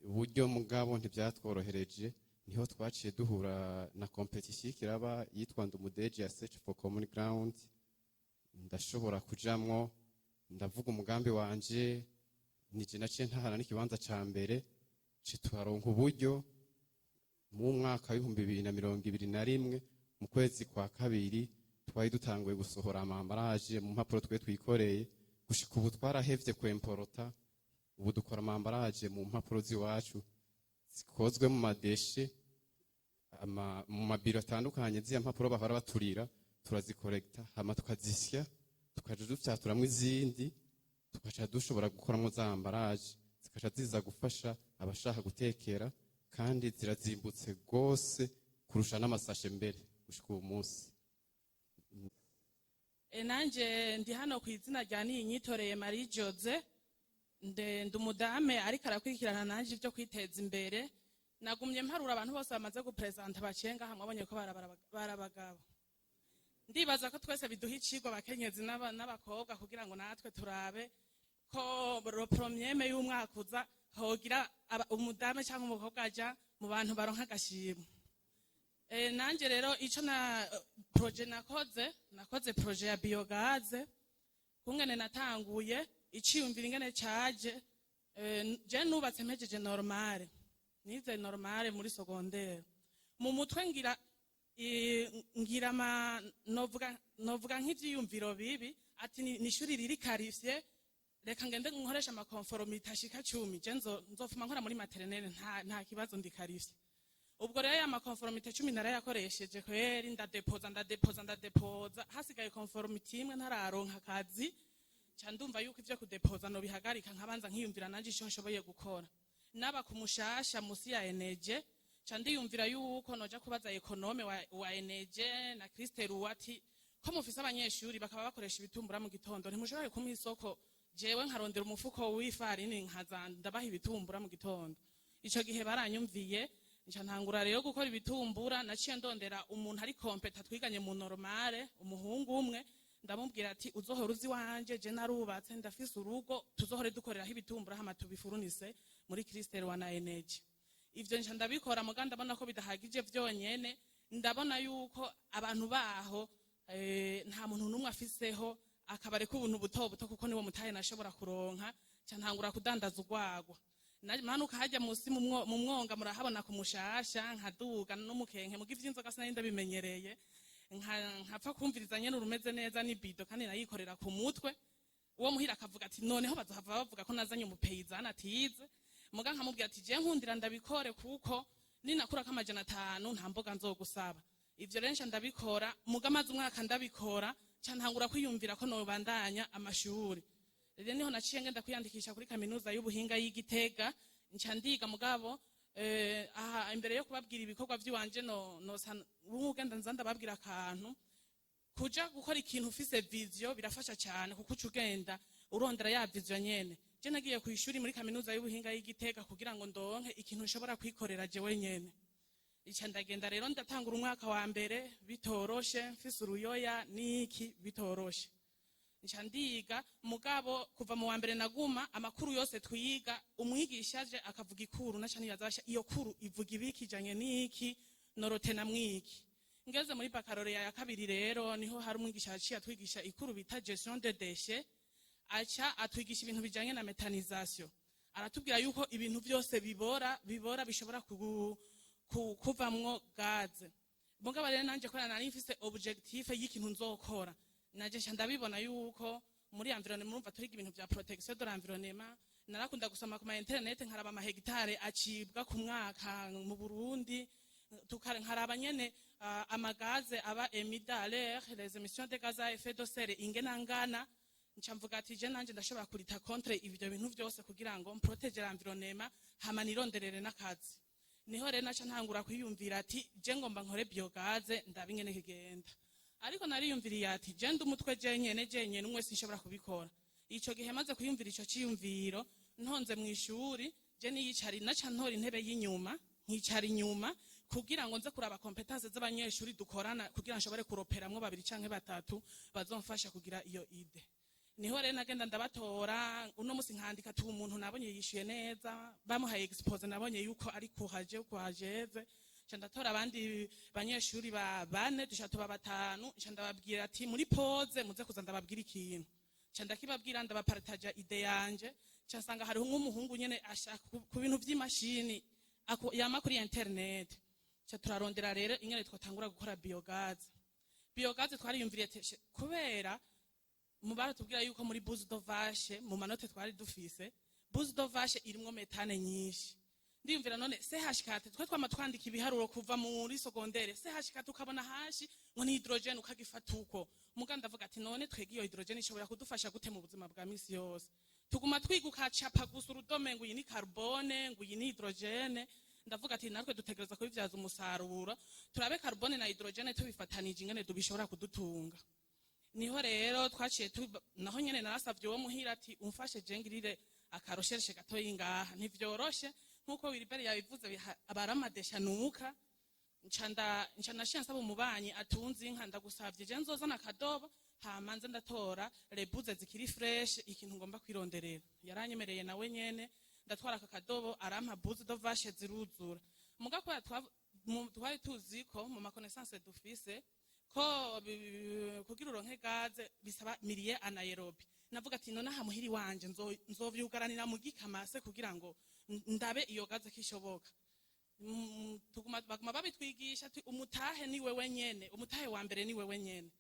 F: Uburyo mugabo ntibyatworohereje. Niho twaciye duhura na compétition ikiraba yitwa Ndumudeji ya Search for Common Ground. Ndashobora kujamwo, ndavuga umugambi wanje, nije naciye ntahana n'ikibanza ca mbere, ci tuharonka uburyo. Mu mwaka w'2021, mu kwezi kwa kabiri, twari dutanguye gusohora ama emballage mu mpapuro twe twikoreye. Gushika ubu twarahevye kwemporota, ubu dukora ama emballage mu mpapuro z'iwacu zikozwe mu ma déchets, mu mabiro atandukanye. Ziriya mpapuro bahora baturira turazikorekta, hama tukazisya, tukaja dufyaturamwo izindi, tukaca dushobora gukoramo za emballage, zikaca ziza gufasha abashaka gutekera, kandi zirazimbutse rwose kurusha n'amasashe mbere gushika uwo munsi.
G: Nanje ndi hano ku izina rya Niyinyitoreye Marie Jose. Ndi umudame ariko arakurikirana nanje ibyo kwiteza imbere. Nagumye mparura abantu bose bamaze gupresenta baciye ngaha, mwabonye ko barabagabo. Ndibaza ko twese biduha icigwa, abakenyezi n'abakobwa, kugira ngo natwe turabe ko le premier mai y'umwaka uza hogira umudame cyangwa umukobwa aja mu bantu baronka agashimwe. Nanje rero ico na projet nakoze projet ya biogaz. Kungene natanguye iciyumvira, ingene caje, je nubatse mpejeje normale, nize normale muri secondaire. Mu mutwe ngira ngira ma novuga nk'ivyiyumviro bibi, ati ni ishuri riri qualifié, reka ngende nkoresha ama conformité ashika 10, je nzofuma nkora muri maternelle, nta kibazo, ndi qualifié. Ubwo rero ya ma conformité 10 narayakoresheje kweri, ndadepoza, ndadepoza, ndadepoza, hasigaye conformité imwe ntararonka akazi. Ca ndumva yuko ivyo kudepoza nobihagarika, nkabanza nkiyumvira nanje ico nshoboye gukora. Naba ku Mushasha musi ya Eneje, ca ndiyumvira yuko noja kubaza économe wa Eneje na Christel ati: "Ko mufise abanyeshuri bakaba bakoresha ibitumbura mu gitondo, ntimushoboye kumpa isoko, jewe nkarondera umufuko w'ifarini nkaza ndabaha ibitumbura mu gitondo?" Ico gihe baranyumviye, nca ntangura rero gukora ibitumbura. Naciye ndondera umuntu ari compétent twiganye mu normale, umuhungu umwe, ndamubwira ati: "Uzohora uzi wanje, je narubatse, ndafise urugo, tuzohore dukoreraho ibitumbura, hama tubifurunise muri Christel wa na Energy." Ivyo nca ndabikora, muga ndabona ko bidahagije vyonyene. Ndabona yuko abantu baho nta muntu n'umwe afiseho akabare k'ubuntu buto buto, kuko niwo mutahe nashobora kuronka. Nca ntangura kudandaza urwagwa. Manuka hajya musi mu mwonga, murahabona ku Mushasha, nkaduga n'umukenke, muga ivy'inzoga sinari ndabimenyereye. Nkapfa kumviriza nyene urumeze neza n'ibido, kandi nayikorera ku mutwe. Uwo muhira akavuga ati: "Noneho bazohava bavuga ko nazanye umu paysanne atize." Muga nkamubwira ati: "Je nkundira ndabikore, kuko ninakurako 500 nta mboga nzogusaba." Ivyo rero nca ndabikora, muga maze umwaka ndabikora, nca ntangura kwiyumvira ko nobandanya amashuri. Rero niho naciye ngenda kwiyandikisha kuri kaminuza y'ubuhinga y'Igitega, nca ndiga. Mugabo Aha imbere yo kubabwira ibikorwa vy'iwanje, no ugenda nza ndababwira akantu. Kuja gukora ikintu ufise vision birafasha cyane, kuko uca ugenda urondera ya vision nyene. Je nagiye ku ishuri muri Kaminuza y'Ubuhinga y'Igitega kugira ngo ndonke ikintu nshobora kwikorera jewe nyene. Ica ndagenda rero, ndatangura umwaka wa mbere bitoroshe, mfise uruyoya niki, bitoroshe. Nca ndiga, mugabo kuva mu wa mbere naguma amakuru yose twiga, umwigisha aje akavuga ikuru, naca nibaza: "Basha, iyo kuru ivuga ibiki, ijanye n'iki, norotena mwiki?" Ngeze muri baccalauréat ya kabiri rero, niho hari umwigisha yaciye atwigisha ikuru bita gestion de déchets. Aca atwigisha ibintu bijanye na méthanisation. Aratubwira yuko ibintu byose bibora bishobora kuvamwo gaz. Mugabo rero nanje kubera nari mfise objectif y'ikintu nzokora, naje nca ndabibona yuko muri environnement, murumva turiga ibintu vya protection de l'environnement, narakunda gusoma ku ma internet, nkaraba amahegitare acibwa ku mwaka mu Burundi, nkaraba nyene ama gaz aba émis dans l'air, les émissions de gaz à effet de serre ingena ngana. Nca mvuga ati: "Je nanje ndashobora kurita contre ivyo bintu vyose kugira ngo mprotège l'environnement, hama nironderere n'akazi." Niho rero naca ntangura kwiyumvira ati: "Je ngomba nkore biogaz, ndabe ingene kigenda." Ariko nariyumviriye ati: "Je ndi umutwe jenyene, jenyene umwe sinshobora kubikora." Ico gihe maze kwiyumvira ico ciyumviro, ntonze mu ishuri, je niyicari, naca ntora intebe y'inyuma, nkicara inyuma kugira ngo nze kuraba compétences z'abanyeshuri dukorana, kugira nshobore kuroperamwo babiri canke batatu bazomfasha kugira iyo idée. Niho rero nagenda ndabatora. Uno musi nkandika ati: "Umuntu nabonye yishuye neza, bamuhaye exposé, nabonye yuko ari kuhaje kuhajeze." Nca ndatora abandi banyeshuri ba bane, duca tuba batanu. Nca ndababwira ati: "Muri pause muze kuza ndababwira ikintu." Nca ndakibabwira, ndabapartaja idée yanje. Nca nsanga hariho nk'umuhungu nyene ashaka ku bintu vy'imashini, yama kuri internet. Nca turarondera rero ingene twatangura gukora biogaz. Biogaz twariyumviriye kubera mu baratubwira yuko muri bouse de vache, mu ma notes twari dufise, bouse de vache irimwo méthane nyinshi. Ndiyumvira: none CH4, twe twama twandika ibiharuro kuva muri secondaire, CH4 ukabona hashi ngo ni hydrogène, ukagifata uko. Muga ndavuga ati: "None twege iyo hydrogène ishobora kudufasha gute mu buzima bwa misi yose?" Tuguma twiga ukacapa gusa urudome, ngo iyi ni carbone, ngo iyi ni hydrogène. Ndavuga ati: "Natwe dutegereza kubibyaza umusaruro, turabe carbone na hydrogène tubifatanije ingene dubishobora kudutunga." Niho rero twaciye naho nyene narasavye uwo muhira ati: "Umfashe je ngirire aka recherche gatoyi ngaha." Ntivyoroshe nkuko Wilibert yabivuze, abaramadesha nuka. Nca nashiye nsaba umubanyi atunze inka: "Ndagusavye, je nzozana akadobo, hama nze ndatora les bouses zikiri fraîches, ikintu ngomba kwironderera." Yaranyemereye nawe nyene. Ndatwara aka kadobo, arampa bouse de vache ziruzura. Muga kubera twari tuzi ko mu ma connaissances dufise ko kugira uronke gaz bisaba milieu anaérobie, navuga ati: "None aha muhiri wanje nzovyugaranira mu gikamase kugira ngo ndabe iyo gaz kishoboka?" Tuguma baguma babitwigisha ati: "Umutahe ni wewe nyene, umutahe wa mbere ni wewe nyene."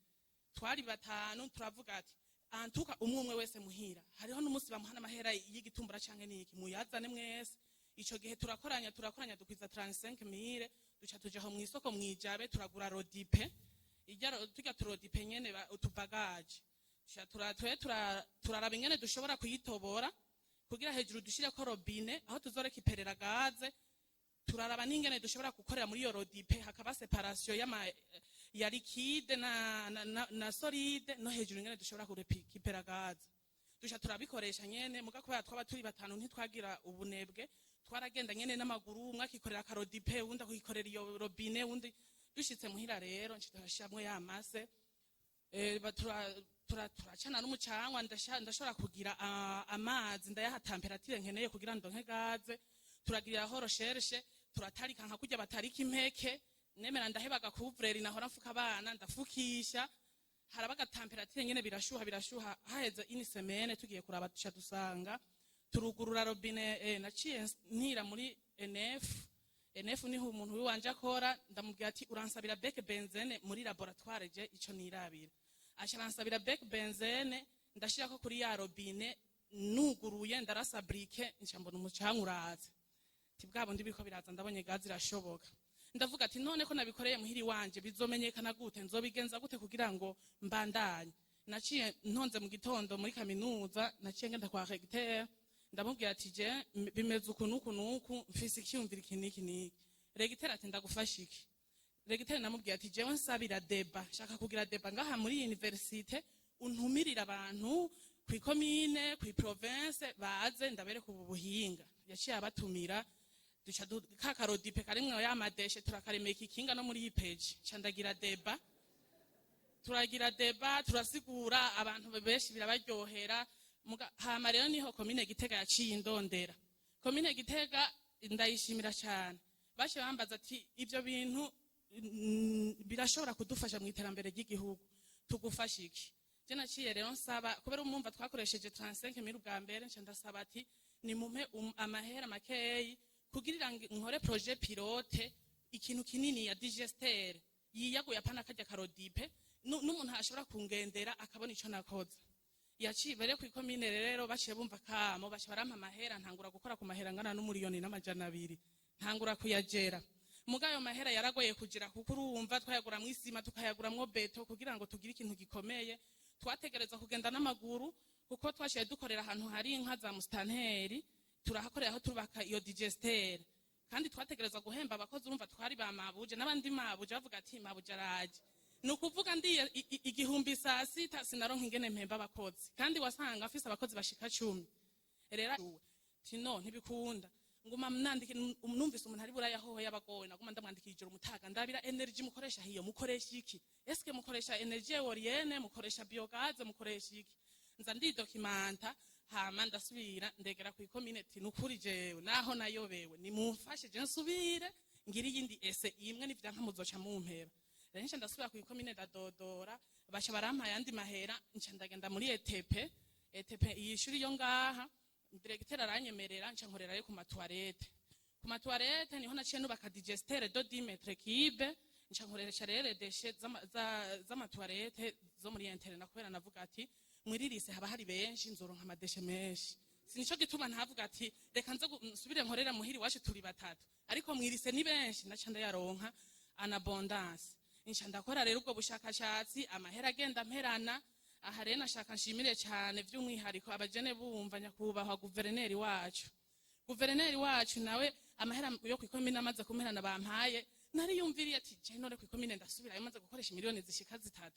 G: Twari batanu, turavuga ati: "Antuka umwe umwe wese muhira hariho n'umunsi bamuha n'amahera y'igitumbura canke niki, muyazane mwese." Ico gihe turakoranya, dukwiza 35 mille, duca tujaho mw'isoko mwijabe, turagura Rodipe ijya turya turodipe nyene, utubagaje. Tuca turaraba ingene dushobora kuyitobora kugira hejuru dushireko robinet aho tuzorekiperera gaz. Turaraba n'ingene dushobora gukorera muri iyo Rodipe, hakaba séparation ya liquide na solide, no hejuru ingene dushobora kurekipera gaz. Duca turabikoresha nyene. Muga kubera twaba turi batanu, ntitwagira ubunebwe, twaragenda nyene n'amaguru, umwe akikorera akarodipe, uwundi akikorera iyo robinet, uwundi. Dushitse muhira rero, nca turashiramwo ya mase, turacana n'umucanwa. Ndashobora kugira amazi, ndayaha température nkeneye kugira ndonke gaz. Turagiriraho recherche, turatarika nka kurya batarika impeke. Nemera ndaheba couvre-lit nahora mfuka abana, ndafukisha, haraba température nyene, birashuha, birashuha. Haheze une semaine, tugiye kuraba, duca dusanga turugurura robinet. Naciye ntira muri NF. NF niho umuntu wiwanje akora. Ndamubwira ati: "Uransabira bec benzène muri laboratoire, je ico nirabira." Aca aransabira bec benzène, ndashirako kuri ya robinet, nuguruye ndarasa briquet, nca mbona umucanga uraza. Ati: "Bwa bundi biriko biraza, ndabonye gaz irashoboka." Ndavuga ati: "None ko nabikoreye muhiri wanje, bizomenyekana gute? Nzobigenza gute kugira ngo mbandanye?" Naciye ntonze mu gitondo muri kaminuza, naciye ngenda kwa recteur. Ndamubwira ati: "Je bimeze uku n'uku n'uku, mfise icyumviro iki n'iki n'iki." Recteur ati: "Ndagufasha iki?" Recteur namubwira ati: "Jewe nsabira débat, shaka kugira débat ngaha muri université, untumirire abantu kw'ikomine, kw'iprovince, baze ndabereka ubu buhinga." Yaciye abatumira, duca ka kaRodipe karimwo ya ma déchets, turakaremeka ikinga no muri IPG. Nca ndagira débat, turagira débat, turasigura abantu benshi, birabaryohera. Hama rero niho komine Gitega yaciye indondera. Komine Gitega ndayishimira cyane. Baciye bambaza ati: "Ibyo bintu birashobora kudufasha mu iterambere ry'igihugu, tugufasha iki?" Je naciye rero nsaba, kubera umwumva twakoresheje 35 mille ubwa mbere, nca ndasaba ati: "Nimumpe amahera makeyi kugira ngo nkore projet pilote, ikintu kinini ya digesteur yiyaguye, apana karya kaRodipe, n'umuntu ashobora kungendera akabona ico nakoze." Yaciye rero kw'ikomine rero baciye bumva kamo, baciye barampa amahera, ntangura gukora ku mahera angana n'1 200 000, ntangura kuyagera. Muga ayo mahera yaragoye kugira, kuko urumva twayaguramwo isima, tukayaguramwo béton kugira ngo tugire ikintu gikomeye. Twategereza kugenda n'amaguru, kuko twaciye dukorera ahantu hari inka za musitanteri, turahakorera aho turubaka iyo digesteur. Kandi twategereza guhemba abakozi. Urumva twari ba mabuje n'abandi mabuje bavuga ati: "Mabuje araje." Ni ukuvuga ndiye 1000 saa sita, sinaronka ingene mpemba abakozi, kandi wasanga afise abakozi bashika 10. Rero tino ntibikunda, nguma nandike. Numvise umuntu ari buraya hoho yabagowe, naguma ndamwandikira ijoro, umutaga: "Ndabira énergie mukoresha hiyo, mukoresha iki? Eske mukoresha énergie éolienne, mukoresha biogaz, mukoresha iki?" Nza ndidocumenta, hama ndasubira ndegera ku ikomine ati: "Nukuri jewe naho nayobewe, nimumfashe je nsubire ngira iyindi essai imwe, nivyanka muzoca mumpeba." Rero nca ndasubira ku ikomine, ndadodora, baca barampa ayandi mahera, nca ndagenda muri ETP. ETP yishuri yo ngaha, directeur aranyemerera, nca nkorerayo ku ma toilettes. Ku ma toilettes niho naciye nubaka digesteur de 10 mètres cubes, nca nkoresha rero déchets z'ama toilettes zo muri internat, kubera navuga ati muri lycée haba hari benshi, nzoronka ama déchets menshi. Sinico gituma ntavuga ati reka nze nsubire nkorera muhiri iwacu turi batatu, ariko mw'i lycée ni benshi, naca ndayaronka en abondance. Nca ndakora rero ubwo bushakashatsi, amahera agenda mperana. Aha rero nashaka nshimire cyane by'umwihariko abajene bumva nyakubahwa guverineri wacu. Guverineri wacu nawe, amahera yo kwikomine amaze kumperana bampaye, nariyumviriye ati je none kwikomine ndasubirayo maze gukoresha miliyoni zishika 3?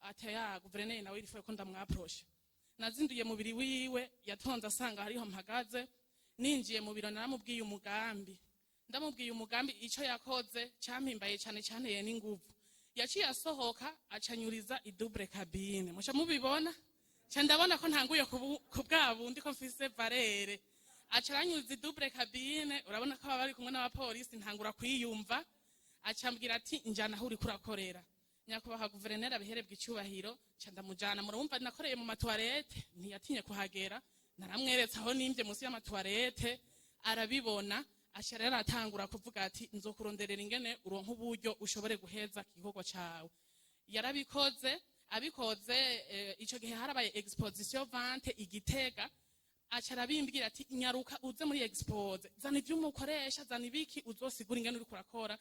G: Ati ya guverineri nawe irifuye ko ndamwaproshe. Nazinduye mubiri wiwe, yatonze asanga hariho mpagaze. Ninjiye mu biro, naramubwiye umugambi, ndamubwiye umugambi. Ico yakoze campimbaye cane, canteye n'inguvu. Yaciye asohoka, acanyuriza i double cabine, muca mubibona, ca ndabona ko ntanguye ku bwa bundi ko mfise valeur. Aca aranyuriza i double cabine, urabona ko baba bari kumwe n'abapolisi, ntangura kwiyumva. Aca ambwira ati: "Njana aho uriko urakorera." Nyakubahwa guverineri abiherebwa icyubahiro, nca ndamujana. Murumva nakoreye mu ma toilettes, ntiyatinye kuhagera. Naramweretse aho nimvye munsi y'ama toilettes, arabibona. Aca rero aratangura kuvuga ati: "Nzokuronderera ingene uronka uburyo ushobore guheza igikorwa cawe." Yarabikoze. Abikoze, ico gihe harabaye exposition vente igitega. Aca arabimbwira ati: "Nyaruka uze muri exposé, zana ivyuma ukoresha, zana ibiki, uzosigura ingene uriko urakora."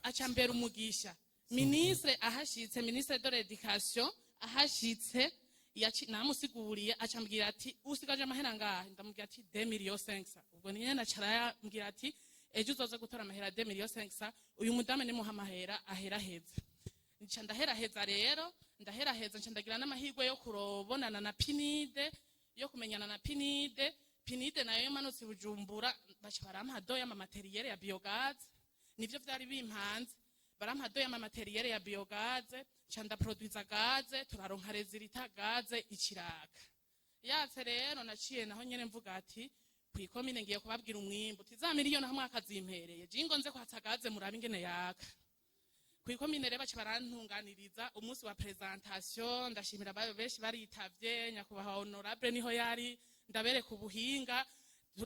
G: Aca mbera umugisha. Ministre ahashitse, ministre de l'éducation ahashitse, namusiguriye, aca ambwira ati: "Usigaje amahera ngahe?" Ndamubwira ati: "2 millions 500." Ubwo nyene aca arayambwira ati: "Ejo uzoze gutora amahera 2 millions 500, uyu mudame nimuha amahera aheraheze." Nca ndaheraheza rero, ndaheraheza, nca ndagira n'amahirwe yo kurobonana na PNUD, yo kumenyana na PNUD. PNUD nayo yamanutse i Bujumbura, baca barampa don y'ama matériel ya biogaz. Nivyo vyari bimpanze. Barampa don y'ama matériel ya biogaz, nca ndaproduiza gaz, turaronka résultat, gaz ikiraka yatse. Rero naciye naho nyene mvuga ati kwikomine ngiye kubabwira umwimbu, uti za miliyoni hamwe akazimpereye jingo nze kwatsa gaz, murabe ingene yaka. Kwikomine rero baca barantunganiriza umunsi wa présentation. Ndashimira abayo benshi baritavye, nyakubahwa honorable niho yari, ndabereka ubuhinga.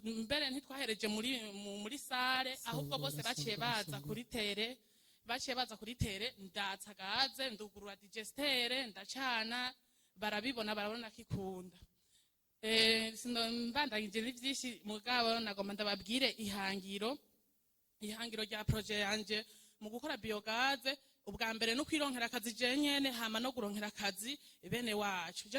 G: Mbere ntitwahereje muri salle, ahubwo bose baciye baza kuri terrain, baciye baza kuri terrain, ndatsa gaz, ndugurura digesteur, ndacana, barabibona, barabona ko ikunda. Mbandanyije ni vyinshi, mugabo nagomba ndababwire ihangiro rya projet yanje mu gukora biogaz. Ubwa mbere no kwironkera akazi je nyene, hama no guronkera akazi bene wacu. Je